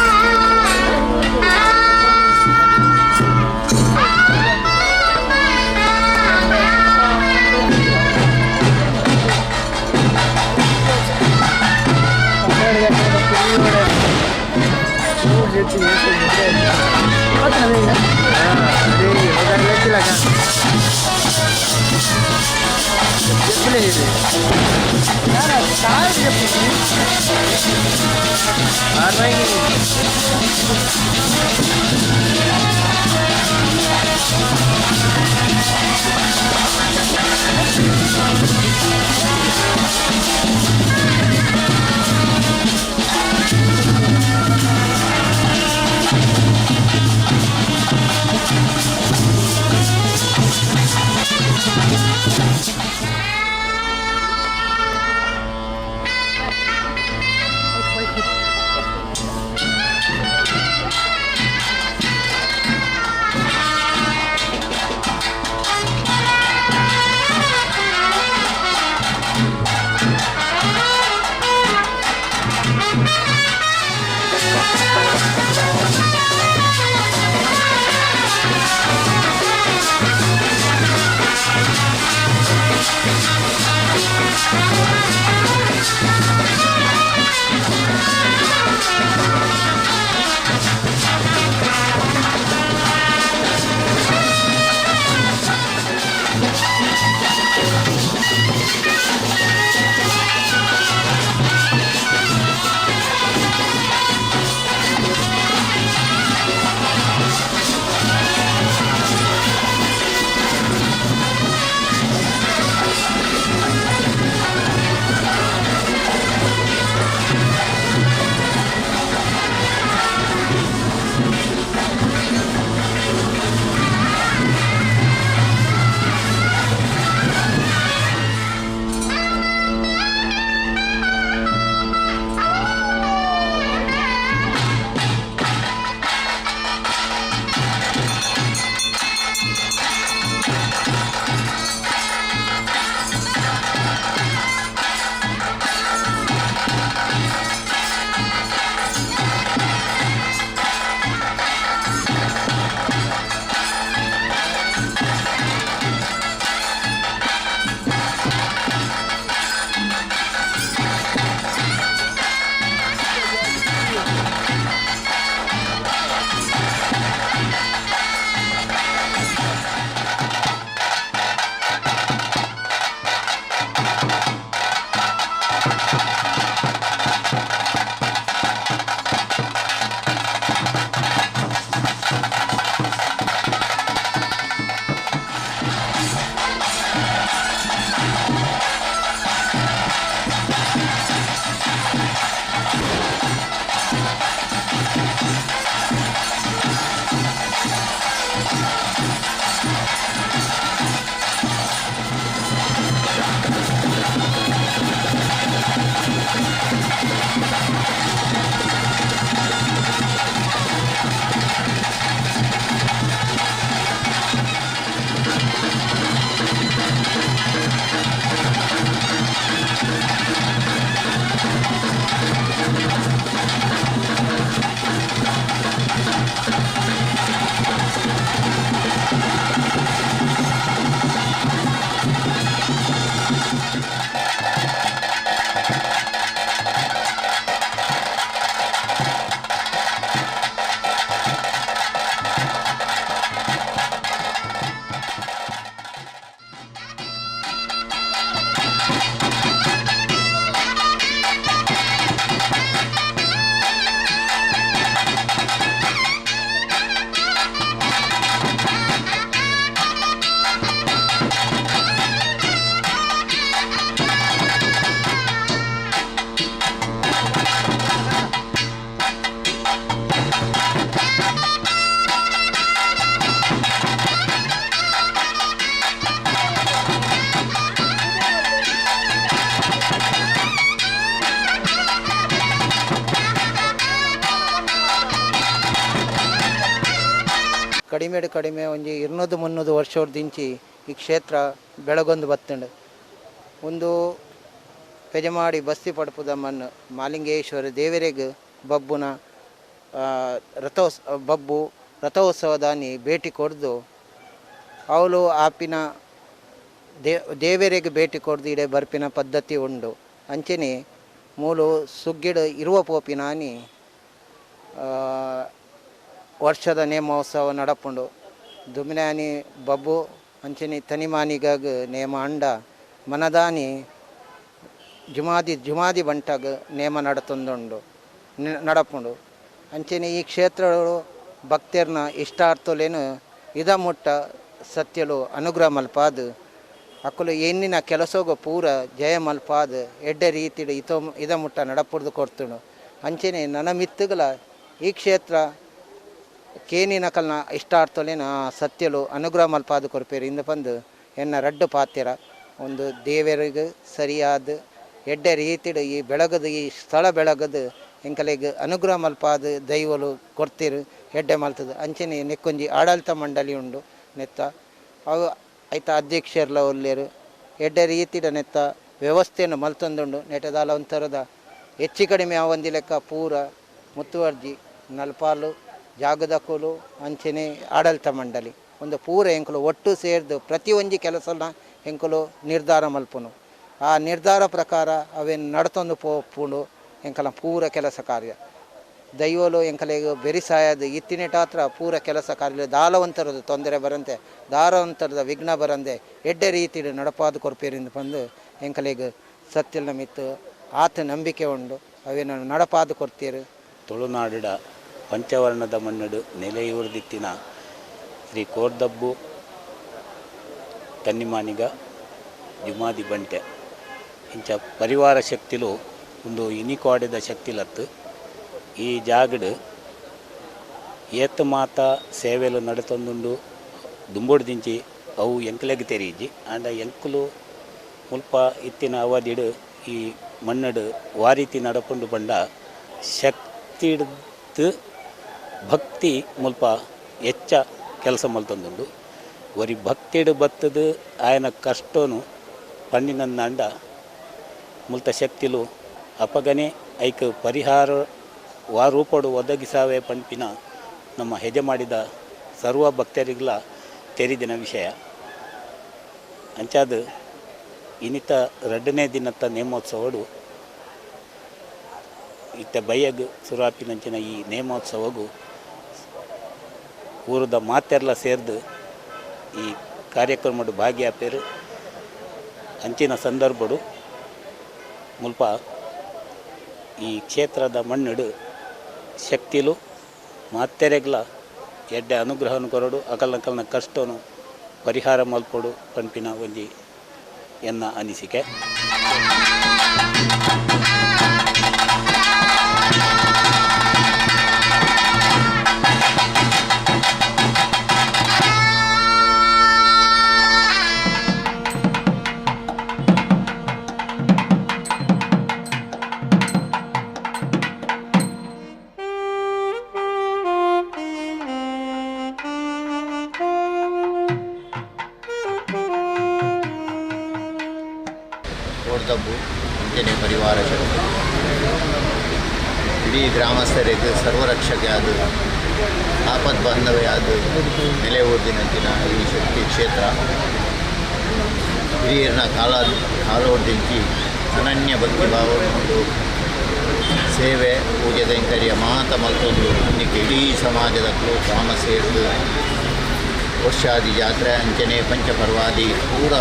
ಕಡಿಮೆ ಕಡಿಮೆ ಒಂಜಿ 200-300 ವರ್ಷೊರ್ದಿಂಚಿ ಈ ಕ್ಷೇತ್ರ ಬೆಳಗೊಂದು ಬತ್ತುಂಡು. ಒಂದು ಪೆಜಮಾಡಿ ಬಸ್ತಿ ಪಡ್ಪುದ ಮಣ್ಣು ಮಾಲಿಂಗೇಶ್ವರ ದೇವರಿಗೆ ಬಬ್ಬುನ ಬಬ್ಬು ರಥೋತ್ಸವದಾನಿ ಭೇಟಿ ಕೊಡ್ದು ಅವಳು ಆಪಿನ ದೇವರಿಗೆ ಭೇಟಿ ಕೊಡ್ದು ಇಡೆ ಬರ್ಪಿನ ಪದ್ಧತಿ ಉಂಡು. ಅಂಚನೆ ಮೂಲು ಸುಗ್ಗಿಡು ಇರುವ ಪೋಪಿನಾನಿ ವರ್ಷದ ನೇಮೋತ್ಸವ ನಡಪುಂಡು. ದುಮಿನಾನಿ ಬಬ್ಬು ಅಂಚನೆ ತನಿಮಾನಿಗಾಗ ನೇಮ ಅಂಡ ಮನದಾನಿ ಜುಮಾದಿ ಜುಮಾದಿ ಬಂಟಾಗ ನೇಮ ನಡತೊಂದುಂಡು ನಡಪುಂಡು. ಅಂಚನೆ ಈ ಕ್ಷೇತ್ರಗಳು ಭಕ್ತರ್ನ ಇಷ್ಟಾರ್ಥಲೇನು ಇದ ಮುಟ್ಟ ಸತ್ಯಲು ಅನುಗ್ರಹ ಮಲ್ಪಾದು ಅಕ್ಕಲು ಎನ್ನಿನ ಕೆಲಸೋಗ ಪೂರ ಜಯ ಮಲ್ಪಾದು ಎಡ್ಡೆ ರೀತಿಡು ಇತೋ ಇದ ಮುಟ್ಟ ನಡಪುಡ್ದು ಕೊಡ್ತುಂಡು. ಅಂಚನೆ ನನ್ನ ಮಿತ್ತುಗಳ ಈ ಕ್ಷೇತ್ರ ಕೇನಿನ ಕಲ್ನ ಇಷ್ಟಾರ್ಥಲೇನ ಸತ್ಯಲು ಅನುಗ್ರಹ ಮಲ್ಪಾದು ಕೊರ್ಪೇರು ಇಂದ ಬಂದು ಎನ್ನ ರಡ್ಡು ಪಾತಿರ ಒಂದು ದೇವರಿಗೆ ಸರಿಯಾದ ಎಡ್ಡೆ ರೀತಿಡು ಈ ಬೆಳಗದು ಈ ಸ್ಥಳ ಬೆಳಗದು ಎಂಕಲೆಗ್ ಅನುಗ್ರಹ ಮಲ್ಪಾದು ದೈವಲು ಕೊರ್ತಿರು ಎಡ್ಡೆ ಮಲ್ತದು. ಅಂಚನೆ ನೆಕ್ಕೊಂಜಿ ಆಡಳಿತ ಮಂಡಳಿ ಉಂಡು ನೆತ್ತ ಅವು ಐತ ಅಧ್ಯಕ್ಷರ್ಲ ಒಲ್ಲೇರು ಎಡ್ಡೆ ರೀತಿಡ ನೆತ್ತ ವ್ಯವಸ್ಥೆಯನ್ನು ಮಲ್ತೊಂದುಂಡು. ನೆಟದಾಲ ಒಂಥರದ ಹೆಚ್ಚು ಕಡಿಮೆ ಒಂದಿ ಲೆಕ್ಕ ಪೂರ ಮುತ್ತುವರ್ಜಿ ನಲ್ಪಾಲು ಜಾಗದ ಕೋಲು ಅಂಚನೆ ಆಡಳಿತ ಮಂಡಳಿ ಒಂದು ಪೂರ ಎಂಕುಲು ಒಟ್ಟು ಸೇರ್ದು ಪ್ರತಿಯೊಂಜಿ ಕೆಲಸನ ಎಂಕುಲು ನಿರ್ಧಾರ ಮಲ್ಪುನು. ಆ ನಿರ್ಧಾರ ಪ್ರಕಾರ ಅವೇನು ನಡ್ತೊಂದು ಪೋಪುಂಡು ಎಂಕಲ ಪೂರ ಕೆಲಸ ಕಾರ್ಯ ದೈವಲು ಎಂಕಲೆಗ್ ಬೆರಿಸಾಯದ ಇತ್ತಿನೆಟಾತ್ರ ಪೂರ ಕೆಲಸ ಕಾರ್ಯ ದಾಲವಂತರದ ತೊಂದರೆ ಬರಂತೆ ದಾರವಂತರದ ವಿಘ್ನ ಬರಂದೆ ಎಡ್ಡೆ ರೀತಿಡು ನಡಪಾದು ಕೊರ್ಪೇರಿಂದ ಬಂದು ಎಂಕಲೆಗ್ ಸತ್ಯಲ ಮಿತ್ತು ಆತ ನಂಬಿಕೆ ಉಂಡು ಅವೇನು ನಡಪಾದು ಕೊರ್ತೀರು. ತುಳುನಾಡಿಡ ಪಂಚವರ್ಣದ ಮಣ್ಣಡು ನೆಲೆಯೂರ್ದಿತ್ತಿನ ಶ್ರೀ ಕೋರ್ದಬ್ಬು ತನ್ನಿಮಾನಿಗ ಜುಮಾದಿ ಬಂಟೆ ಇಂಚ ಪರಿವಾರ ಶಕ್ತಿಲು ಒಂದು ಇನಿಕಾಡಿದ ಶಕ್ತಿಲತ್ತು ಈ ಜಾಗಡು ಏತ ಮಾತ ಸೇವೆಲು ನಡತೊಂದುಂಡು ದುಂಬೋಡು ದಿಂಚಿ ಅವು ಎಂಕಲೆಗ್ ತೆರೀಜಿ ಆಂಡ ಎಂಕುಲು ಮುಲ್ಪ ಇತ್ತಿನ ಅವಧಿಡು ಈ ಮಣ್ಣಡು ವಾರೀತಿ ನಡಪುಂಡು ಪಂಡ ಶಕ್ತಿಡ್ದು ಭಕ್ತಿ ಮುಲ್ಪ ಹೆಚ್ಚ ಕೆಲಸ ಮಲ್ತೊಂದುಂಡು. ಒರಿ ಭಕ್ತಿಡು ಬತ್ತದು ಆಯನ ಕಷ್ಟನು ಪಣ್ಣಿನಂದ ಮುಲ್ತ ಶಕ್ತಿಲು ಅಪಗನೆ ಐಕ್ ಪರಿಹಾರ ವಾರೂಪಡು ಒದಗಿಸಾವೆ ಪಂಪಿನ ನಮ್ಮ ಹೆಜೆ ಮಾಡಿದ ಸರ್ವ ಭಕ್ತರಿಗಳ ತೆರಿದಿನ ವಿಷಯ. ಅಂಚಾದ ಇನ್ನಿತ ರಡ್ಡನೇ ದಿನತ್ತ ನೇಮೋತ್ಸವಡು ಇತ್ತ ಬಯ್ಯಗ್ ಸುರಾಪಿನಂಚಿನ ಈ ನೇಮೋತ್ಸವಗೂ ಊರದ ಮಾತೆರ್ಲ ಸೇರ್ದು ಈ ಕಾರ್ಯಕ್ರಮಡು ಭಾಗಿಯಾಪೇರು. ಅಂಚಿನ ಸಂದರ್ಭಡು ಮುಲ್ಪ ಈ ಕ್ಷೇತ್ರದ ಮಣ್ಣುಡು ಶಕ್ತಿಲು ಮಾತೆರೆಗ್ಲ ಎಡ್ಡೆ ಅನುಗ್ರಹನು ಕೊರಡು ಅಕಲ್ನಕಲ್ನ ಕಷ್ಟನು ಪರಿಹಾರ ಮಲ್ಪೊಡು ಪಂಪಿನ ಒಂಜಿ ಎನ್ನ ಅನಿಸಿಕೆ. ಕೋರ್ದಬ್ಬು ಅಂಚನೆ ಪರಿವಾರ ಶಕ್ತಿ ಇಡೀ ಗ್ರಾಮಸ್ಥರಿಗೆ ಸರ್ವರಕ್ಷಕ ಅದು ಆಪತ್ ಬಾಂಧವ್ಯ ಅದು ನೆಲೆ ಊರ್ದಿನಂಚಿನ ಈ ಶಕ್ತಿ ಕ್ಷೇತ್ರ ಹಿರಿಯರನ್ನ ಕಾಲೋರ್ದಿಂಚಿ ಅನನ್ಯ ಭಕ್ತಿ ಭಾವವನ್ನು ಸೇವೆ ಪೂಜೆ ಕೈಂಕರ್ಯ ಮಾತ ಮಲ್ತೊಂದು ಇನ್ನಿಕ್ಕೆ ಇಡೀ ಸಮಾಜದ ಗ್ರಾಮ ಸೇರಿದು ವರ್ಷಾದಿ ಜಾತ್ರೆ ಅಂಚನೆ ಪಂಚಪರ್ವಾದಿ ಪೂರ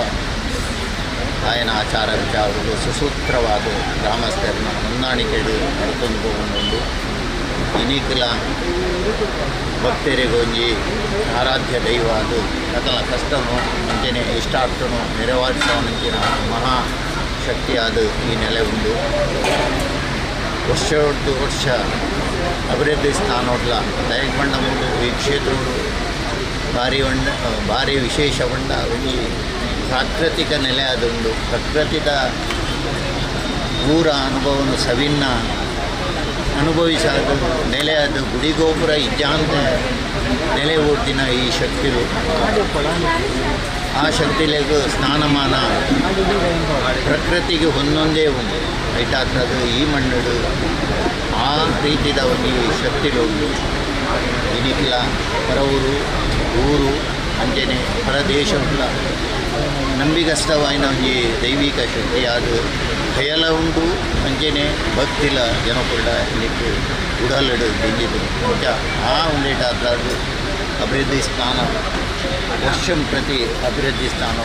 ಆಯನ ಆಚಾರ ವಿಚಾರಗಳು ಸುಸೂತ್ರವಾದ ಗ್ರಾಮಸ್ಥರನ್ನ ಹೊಂದಾಣಿಕೆಡು ನಡ್ಕೊಂಡು ಹೋಗೊಂಡು ಇನಿಕಲ ಭಕ್ತರಿಗೊಂಜಿ ಆರಾಧ್ಯ ದೈವ ಅದು ಸಕಲ ಕಷ್ಟನು ಅಂಚನೆ ಇಷ್ಟಾರ್ಥನು ನೆರವೇರಿಸುವಂಚಿನ ಮಹಾ ಶಕ್ತಿಯಾದ ಈ ನೆಲೆ ಉಂಡು. ವರ್ಷದ್ದು ವರ್ಷ ಅಭಿವೃದ್ಧಿ ಸ್ಥಾನೋಡ್ಲ ದಯಗೊಂಡ ಮೂಡು ಈ ಕ್ಷೇತ್ರಗಳು ಭಾರಿ ವಿಶೇಷಗೊಂಡ ಈ ಪ್ರಾಕೃತಿಕ ನೆಲೆ ಅದೊಂದು ಪ್ರಕೃತಿದ ಊರ ಅನುಭವನು ಸವಿನ್ನ ಅನುಭವಿಸೋದು ನೆಲೆ ಅದು ಗುಡಿಗೋಪುರ ಇಜ್ಜಾಂತೆ ನೆಲೆ ಊರ್ದಿನ ಈ ಶಕ್ತಿಲು ಆ ಶಕ್ತಿಲೆಗ್ ಸ್ನಾನಮಾನ ಪ್ರಕೃತಿಗೆ ಒಂದೊಂದೇ ಉಂಡು ಐಟಾತ್ರದ ಈ ಮಣ್ಣುಡು ಆ ರೀತಿದ ಒಂಜಿ ಶಕ್ತಿಲು ಉಂಡು ಇನಿಕ್ಲ ಪರ ಊರು ಊರು ಅಂಚನೆ ಪರದೇಶವುಲ ನಂಬಿಗಸ್ತವಾಯಿನ ಒಂಜಿ ದೈವಿಕ ಶಕ್ತಿ ಅದು ಭಯಲ ಉಂಡು ಅಂಚನೆ ಭಕ್ತಿಲ ಜನಕುಳ್ಳ ಇನಿಕ್ ಉಡಲಡು ದಿಂಜಿದು ಅಂಚ ಆ ಉಂಡೇಟಾತ್ರಾದು ಅಭಿವೃದ್ಧಿ ಸ್ಥಾನ ವರ್ಷಂ ಪ್ರತಿ ಅಭಿವೃದ್ಧಿ ಸ್ಥಾನ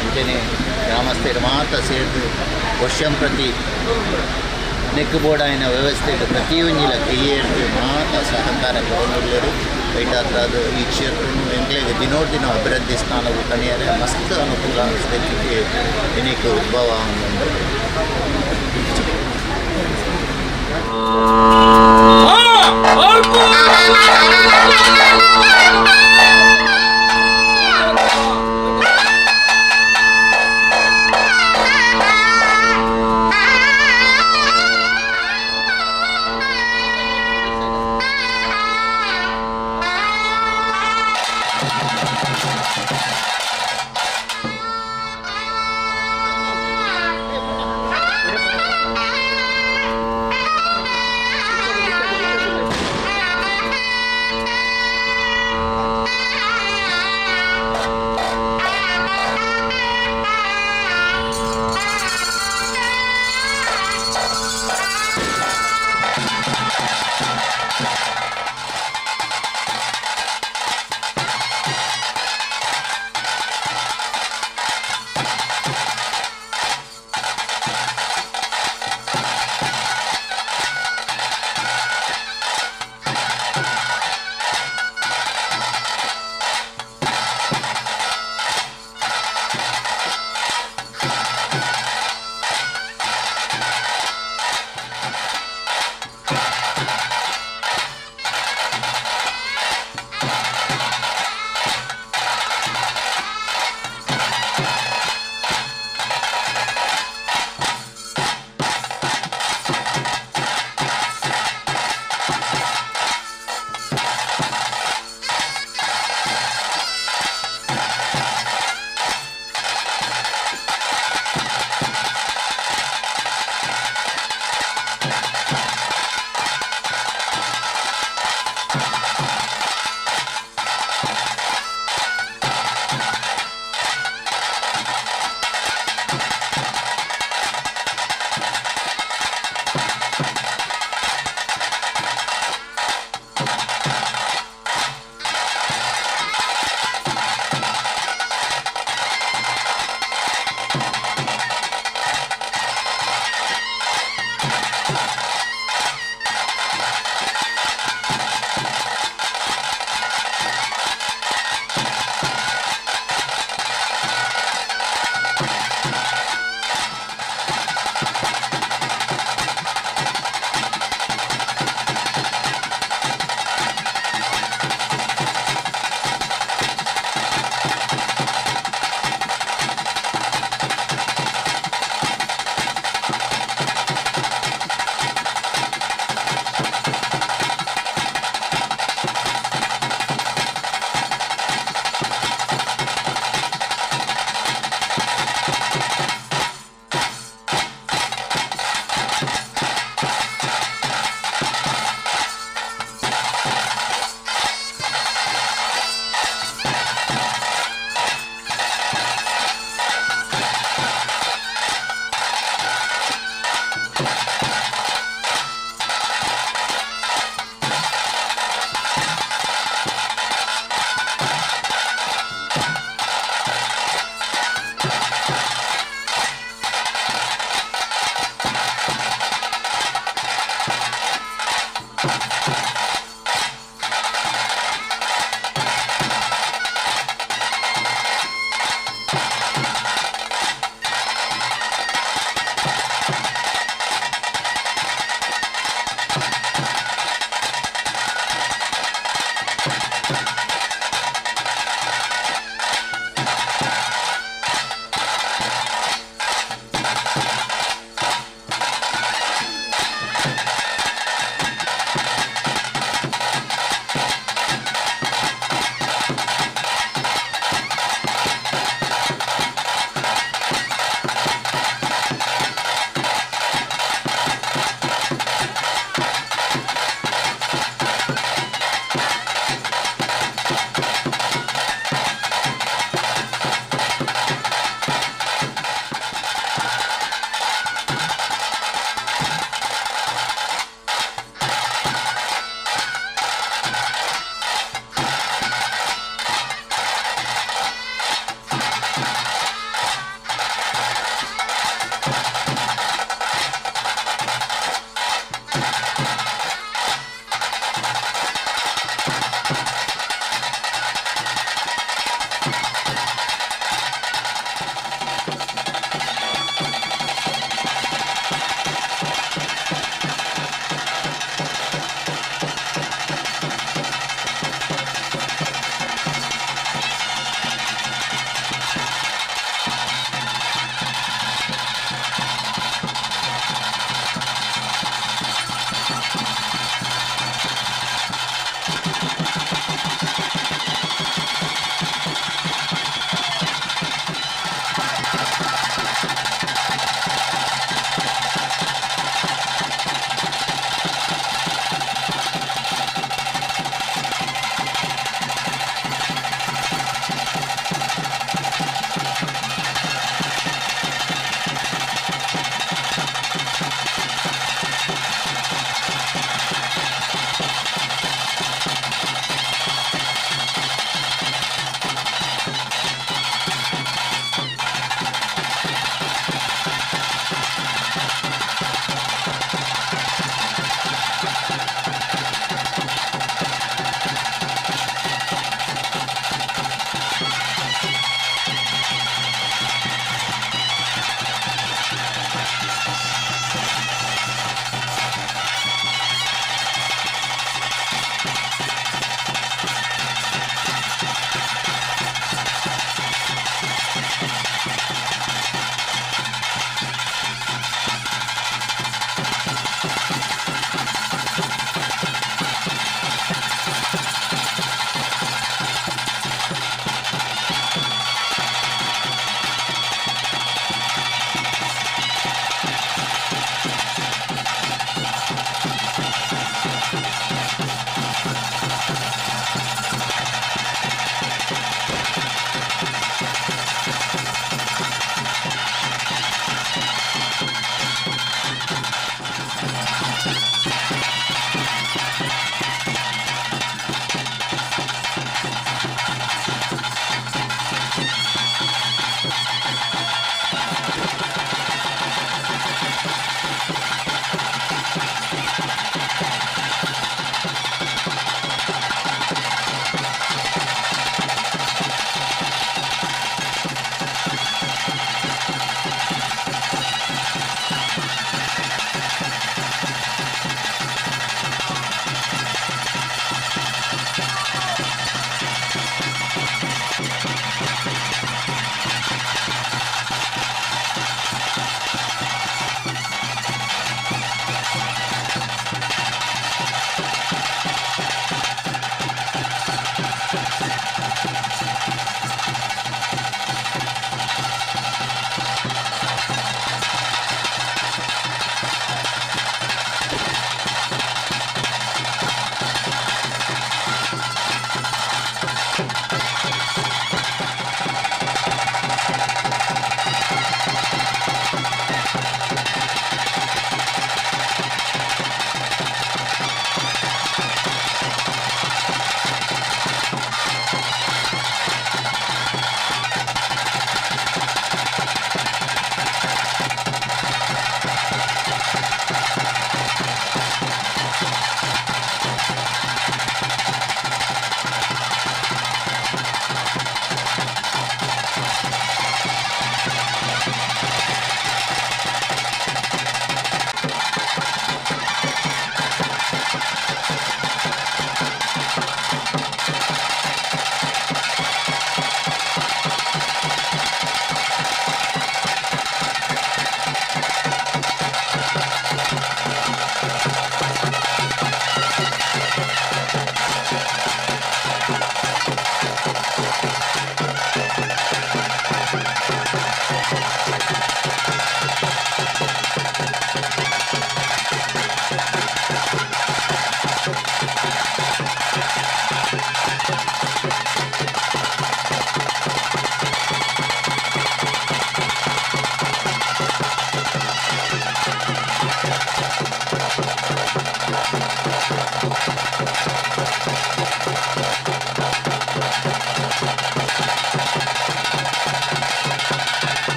ಅಂಚನೆ ಗ್ರಾಮಸ್ಥರು ಮಾತ್ರ ಸೇರ್ದು ವರ್ಷಂ ಪ್ರತಿ ನೆಕ್ ಬೋರ್ಡ್ ಆಯಿನ ವ್ಯವಸ್ಥೆ ಪ್ರತಿಯೊಂಜಿಲ ಕೈಯೇರ್ದು ಮಾತ ಸಹಕಾರ ಕೊರೊಂದುಲ್ಲೆರ್ ಐಟಾತ್ರಾದ್ ಈ ಕ್ಷೇತ್ರನು ಎಂಕ್ಲೆಗ್ ದಿನೋಡ್ ದಿನ ಅಭಿವೃದ್ಧಿ ಸ್ಥಾನವು ಕಣಿಯರೆ ಮಸ್ತ್ ಅನುಕೂಲ ಸ್ಥಿತಿಗೆ ಇನಿಕ್ ಉದ್ಭವ ಆವೊಂದುಂಡು.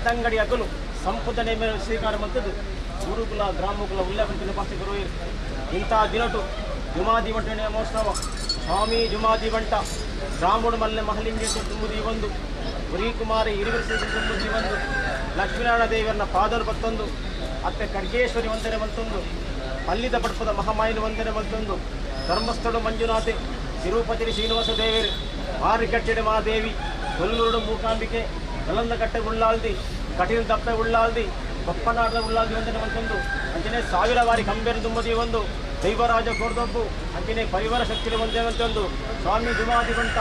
ತಂಗಡಿ ಅಗಲು ಸಂಪುಟ ನೇಮ ಸ್ವೀಕಾರ ಮಂತದ್ದು ಗುರುಕುಲ ಗ್ರಾಮಕುಲ ಉಲ್ಲಂಘನೆ ಪಾಸ್ತಿ ಗುರುವೀರ್ ಇಂಥ ದಿನಟು ಜುಮಾದಿ ಬಂಟ ನೇಮೋತ್ಸವ ಸ್ವಾಮಿ ಜುಮಾದಿ ಬಂಟ ಗ್ರಾಮಡು ಮಲ್ಲೆ ಮಹಲಿಂಗೇಶ್ವರ ತುಂಬುದಿ ಒಂದು ಕುಮಾರಿ ಇರುವಿರು ತುಂಬುದಿ ಒಂದು ಲಕ್ಷ್ಮೀನಾರಾಯಣ ದೇವರನ್ನ ಪಾದರು ಬತ್ತೊಂದು ಅತ್ತೆ ಖಡ್ಗೇಶ್ವರಿ ವಂದನೆ ಬಂತೊಂದು ಪಲ್ಲಿದ ಪಡ್ಪದ ಮಹಾಮಾಯಿನ ವಂದನೆ ಬಂತೊಂದು ಧರ್ಮಸ್ಥಳ ಮಂಜುನಾಥೆ ತಿರುಪತಿ ಶ್ರೀನಿವಾಸ ದೇವರು ಮಾರಿಕಟ್ಟೆಡೆ ಮಹಾದೇವಿ ಕೊಲ್ಲೂರುಡು ಮೂಕಾಂಬಿಕೆ ಕಲಂದಕಟ್ಟೆ ಉಳ್ಳಾಲ್ದಿ ಕಟೀಲು ದಪ್ಪೆ ಉಳ್ಳಾಲ್ದಿ ಬಪ್ಪನಾಡದ ಉಳ್ಳಾಲ್ದಿ ವಂದನೆ ಬಂತೊಂದು ಅಂಚನೆ ಸಾವಿರ ಬಾರಿ ಕಂಬೇರು ದುಮ್ಮದಿ ಒಂದು ದೈವರಾಜ ಕೋರ್ದೊಬ್ಬು ಅಂಚನೆ ಪರಿವಾರ ಶಕ್ತಿಲಿ ಒಂದೇ ಅಂತೊಂದು ಸ್ವಾಮಿ ಜುಮಾದಿ ಬಂಟ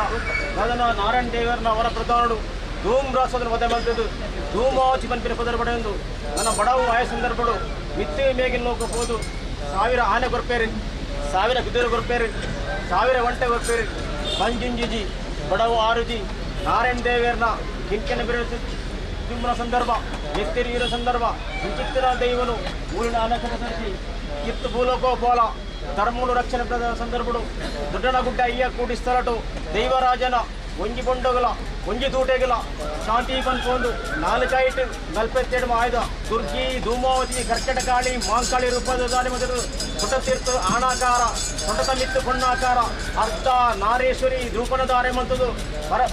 ಗದನ ನಾರಾಯಣ ದೇವರನ್ನ ಅವರ ಪ್ರಧಾನಡು ಧೂಮ್ ರಾಸೋದನ ವಧೆ ಬಂತದ್ದು ಧೂಮಾವತಿ ಪನ್ಪಿನ ಪದರ ಪಡೆಯೊಂದು ನನ್ನ ಬಡವು ಆಯ ಸಂದರ್ಭಡು ಮಿತ್ತೆ ಮೇಗಿನ ಲೋಕ ಹೋದು ಸಾವಿರ ಆನೆ ಕೊರ್ಪೇರಿ ಸಾವಿರ ಕುದುರೆ ಕೊರ್ಪೇರಿ ಸಾವಿರ ಒಂಟೆ ಕೊರ್ಪೇರಿ ಬಂಜುಂಜಿಜಿ ಬಡವು ಆರುಜಿ ನಾರಾಯಣ ದೇವರನ್ನ ಕಿಂಕಿನ ಬಿರು ತುಂಬುನ ಸಂದರ್ಭ ಎತ್ತಿರಿ ಇರೋ ಸಂದರ್ಭ ವಿಚಿತ್ರ ದೈವನು ಊರಿನ ಅನಕ್ಷರ ಸರಿಸಿ ಕಿತ್ತು ಭೂಲೋಕೋ ಬೋಲ ಧರ್ಮನು ರಕ್ಷಣೆ ಸಂದರ್ಭಡು ದೊಡ್ಡನಗುಡ್ಡ ಅಯ್ಯ ಕೂಡಿ ಸ್ಥಳಟು ದೈವರಾಜನ ಒಂಜಿ ಬೊಂಡಗಲ ಒಂಜಿ ತೂಟೆಗಲ ಶಾಂತಿ ಪನ್ಪೊಂದು ನಾಲ್ಕೈಟು ನಲ್ಪತ್ತೆರಡು ಆಯುಧ ದುರ್ಗಿ ಧೂಮಾವತಿ ಕರ್ಕಟಕಾಳಿ ಮಾಂಕಾಳಿ ರೂಪದ ದಾನಿ ಮೊದಲು ಪುಟತೀರ್ಥ ಆಣಾಕಾರ ಸೊಂಟತಮಿತ್ತು ಪೊಣ್ಣಾಕಾರ ಅರ್ಧ ನಾರೇಶ್ವರಿ ಧ್ರುಪಣಧಾರೆ ಮಂತದು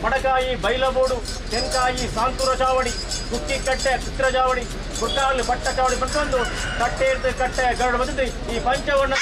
ಬಡಕಾಯಿ ಬೈಲಬೋಡು ತೆಂಕಾಯಿ ಸಾಂತೂರ ಚಾವಡಿ ಕುಕ್ಕಿ ಕಟ್ಟೆ ಚಿತ್ರ ಚಾವಡಿ ಕುಟ್ಟಾಲು ಬಟ್ಟ ಚಾವಡಿ ಪಡ್ಕೊಂಡು ಕಟ್ಟೆ ಇರ್ತದೆ ಕಟ್ಟೆ ಗರಡು ಬಂದಿದ್ದು ಈ ಪಂಚವರ್ಣ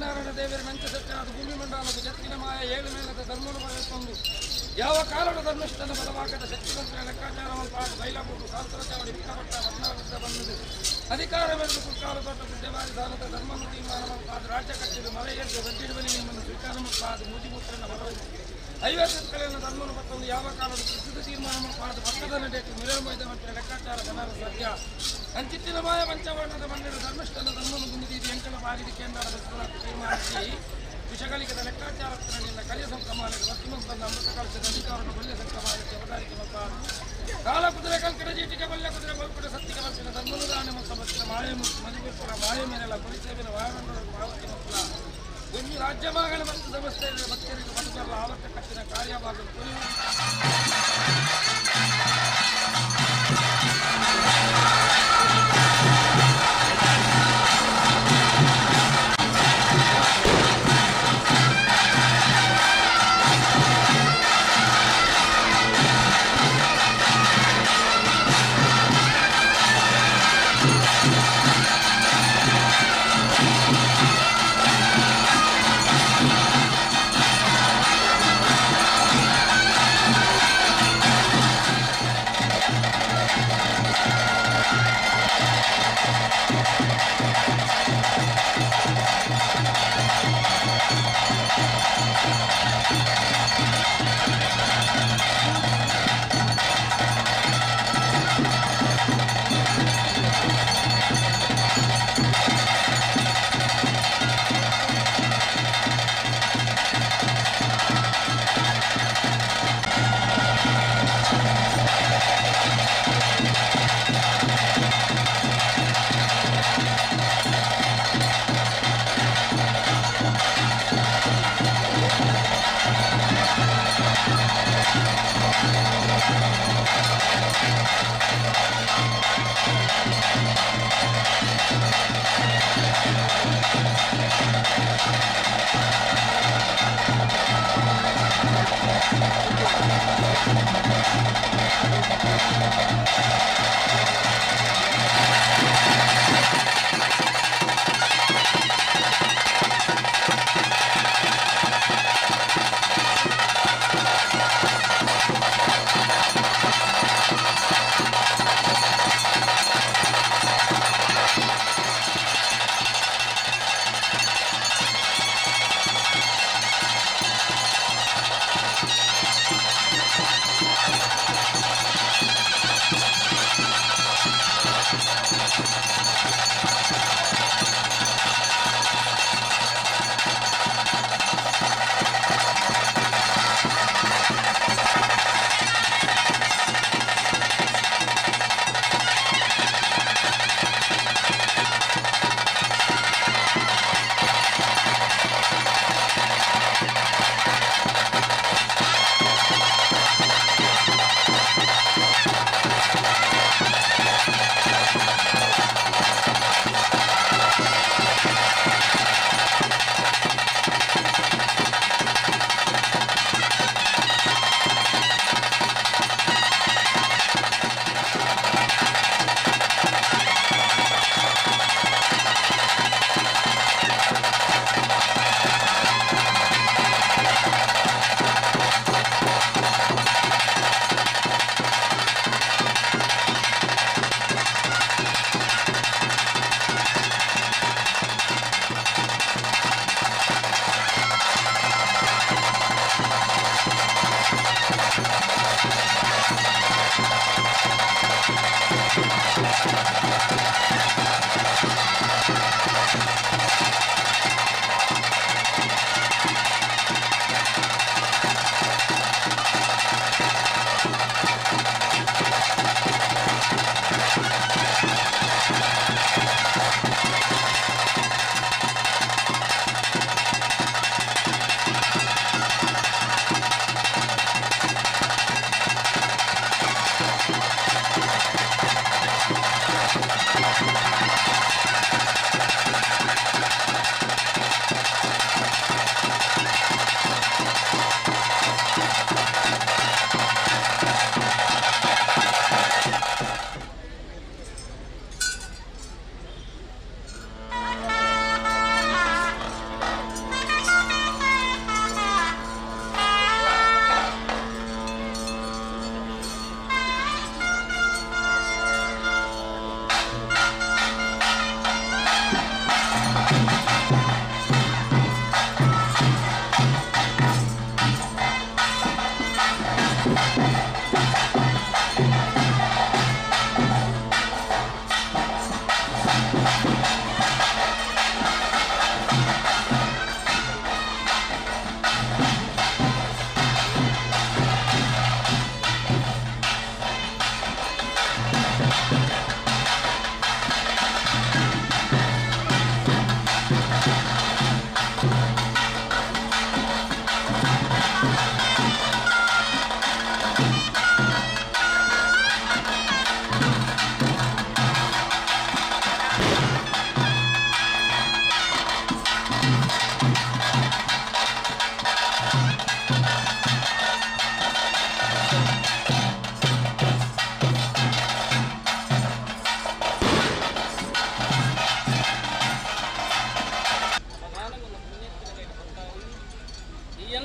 ಆದಿನಾರಾಯಣ ದೇವರ ನಂಚ ಸತ್ಯನಾದ ಭೂಮಿ ಮಂಡಲದ ಜತ್ತಿನ ಮಾಯ ಏಳು ಮೇಲದ ಧರ್ಮನು ಬರೆದುಕೊಂಡು ಯಾವ ಕಾಲದ ಧರ್ಮಿಷ್ಠನ ಬಲವಾಗದ ಶಕ್ತಿವಂತರ ಲೆಕ್ಕಾಚಾರವನ್ನು ಪಾಡು ಬೈಲಬೂಡು ಕಾಂತರ ಚಾವಡಿ ಬಿಟ್ಟಪಟ್ಟ ವರ್ಣಾವೃತ್ತ ಬಂದது ಅಧಿಕಾರ ಬೆಳೆದು ಕುಕ್ಕಾಲ ತೋಟ ಗುಡ್ಡೆಬಾರಿ ಸಾಲದ ಧರ್ಮನು ತೀರ್ಮಾನವನ್ನು ಪಾದು ರಾಜ್ಯ ಕಟ್ಟಿದ ಮರೆಯದ್ದು ಬಡ್ಡಿಡುವಲಿ ನಿಮ್ಮನ್ನು ಸ್ವೀಕಾರ ಪಾದು ಮೂಜಿಮೂತ್ರನ ಬಲವನ್ನು 50 ಕಳೆಯನ್ನು ಧರ್ಮನು ಪತ್ತೊಂದು ಯಾವ ಕಾಲದ ಪ್ರಸಿದ್ಧ ತೀರ್ಮಾನವನ್ನು ಪಾದು ಪಕ್ಕದ ನಡೆಯಕ್ಕೆ ಮಿರಳು ಮೈದ ಲೆಕ್ಕಾಚಾರ ಜನರ ಸತ್ಯ ಅಂಚಿತ್ತಿನ ಮಾಯ ಪಂಚವರ್ಣದ ಮಣ್ಣಿನ ಧರ್ಮಿಷ್ಠನ ಧರ್ಮನು ಗುಂದಿದ್ದೀರಿ ಎಂಕಲ ಬಾಗಿದ ಕೇಂದ್ರ ತೀರ್ಮಾನಿಸಿ ವಿಷಗಳಿಕದ ಲೆಕ್ಕಾಚಾರ ಕಲಿಯ ಸಂಕಮಾಲಿಗೆ ವಸ್ತುಮಂತನ ಅಮೃತ ಕಲಶದ ಅಧಿಕಾರವನ್ನು ಬಲ್ಯ ಸಂಕಮಾಲಕ್ಕೆ ಅವತಾರಿಕೆ ಮತ್ತ ಕಾಲ ಕುದುರೆ ಕಲ್ಕಡ ಜೀಟಿಗೆ ಬಲ್ಯ ಕುದುರೆ ಬಲ್ಕುಡ ಸತ್ತಿಗೆ ಬಲ್ಪಿನ ಧರ್ಮನುದಾನ ಮತ್ತು ಬತ್ತಿನ ಮಾಯ ಮದಿಗುಪ್ಪರ ಮಾಯ ಮೇಲೆಲ್ಲ ಗುರಿಸೇವಿನ ವಾಯುಮಂಡಲ ಪಾವತಿ ಮಕ್ಕಳ ಒಂದು ರಾಜ್ಯಮಾಗಣ ಮತ್ತು ಸಮಸ್ಯೆ ಭಕ್ತರಿಗೆ ಬದುಕಲ್ಲ ಆವರ್ತ ಕಟ್ಟಿನ ಕಾರ್ಯವಾಗಲು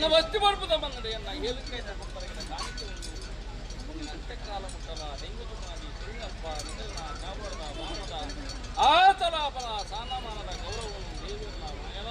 ಎನ್ನ ವಸ್ತಿ ಬರ್ಪುದ ಬಂದಡೆ ಎನ್ನ ಏಳುಕೈತ ಕೊಪ್ಪರಗಿನ ಕಾಣಿಕೆ ಉಂಡು ಅಂತ್ಯಕಾಲ ಮುಟ್ಟಲ ದೈವಜು ಮಾಡಿ ತಿರುಗಪ್ಪ ನಿಗಲ್ನ ಕಾವರದ ವಾಮದ ಆತಲಾಪನ ಸಾನಮಾನದ ಗೌರವವನ್ನು ದೇವಿಯನ್ನ ಮಾಯಲ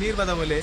ನೀರು ಬದ ಮೊಲೆ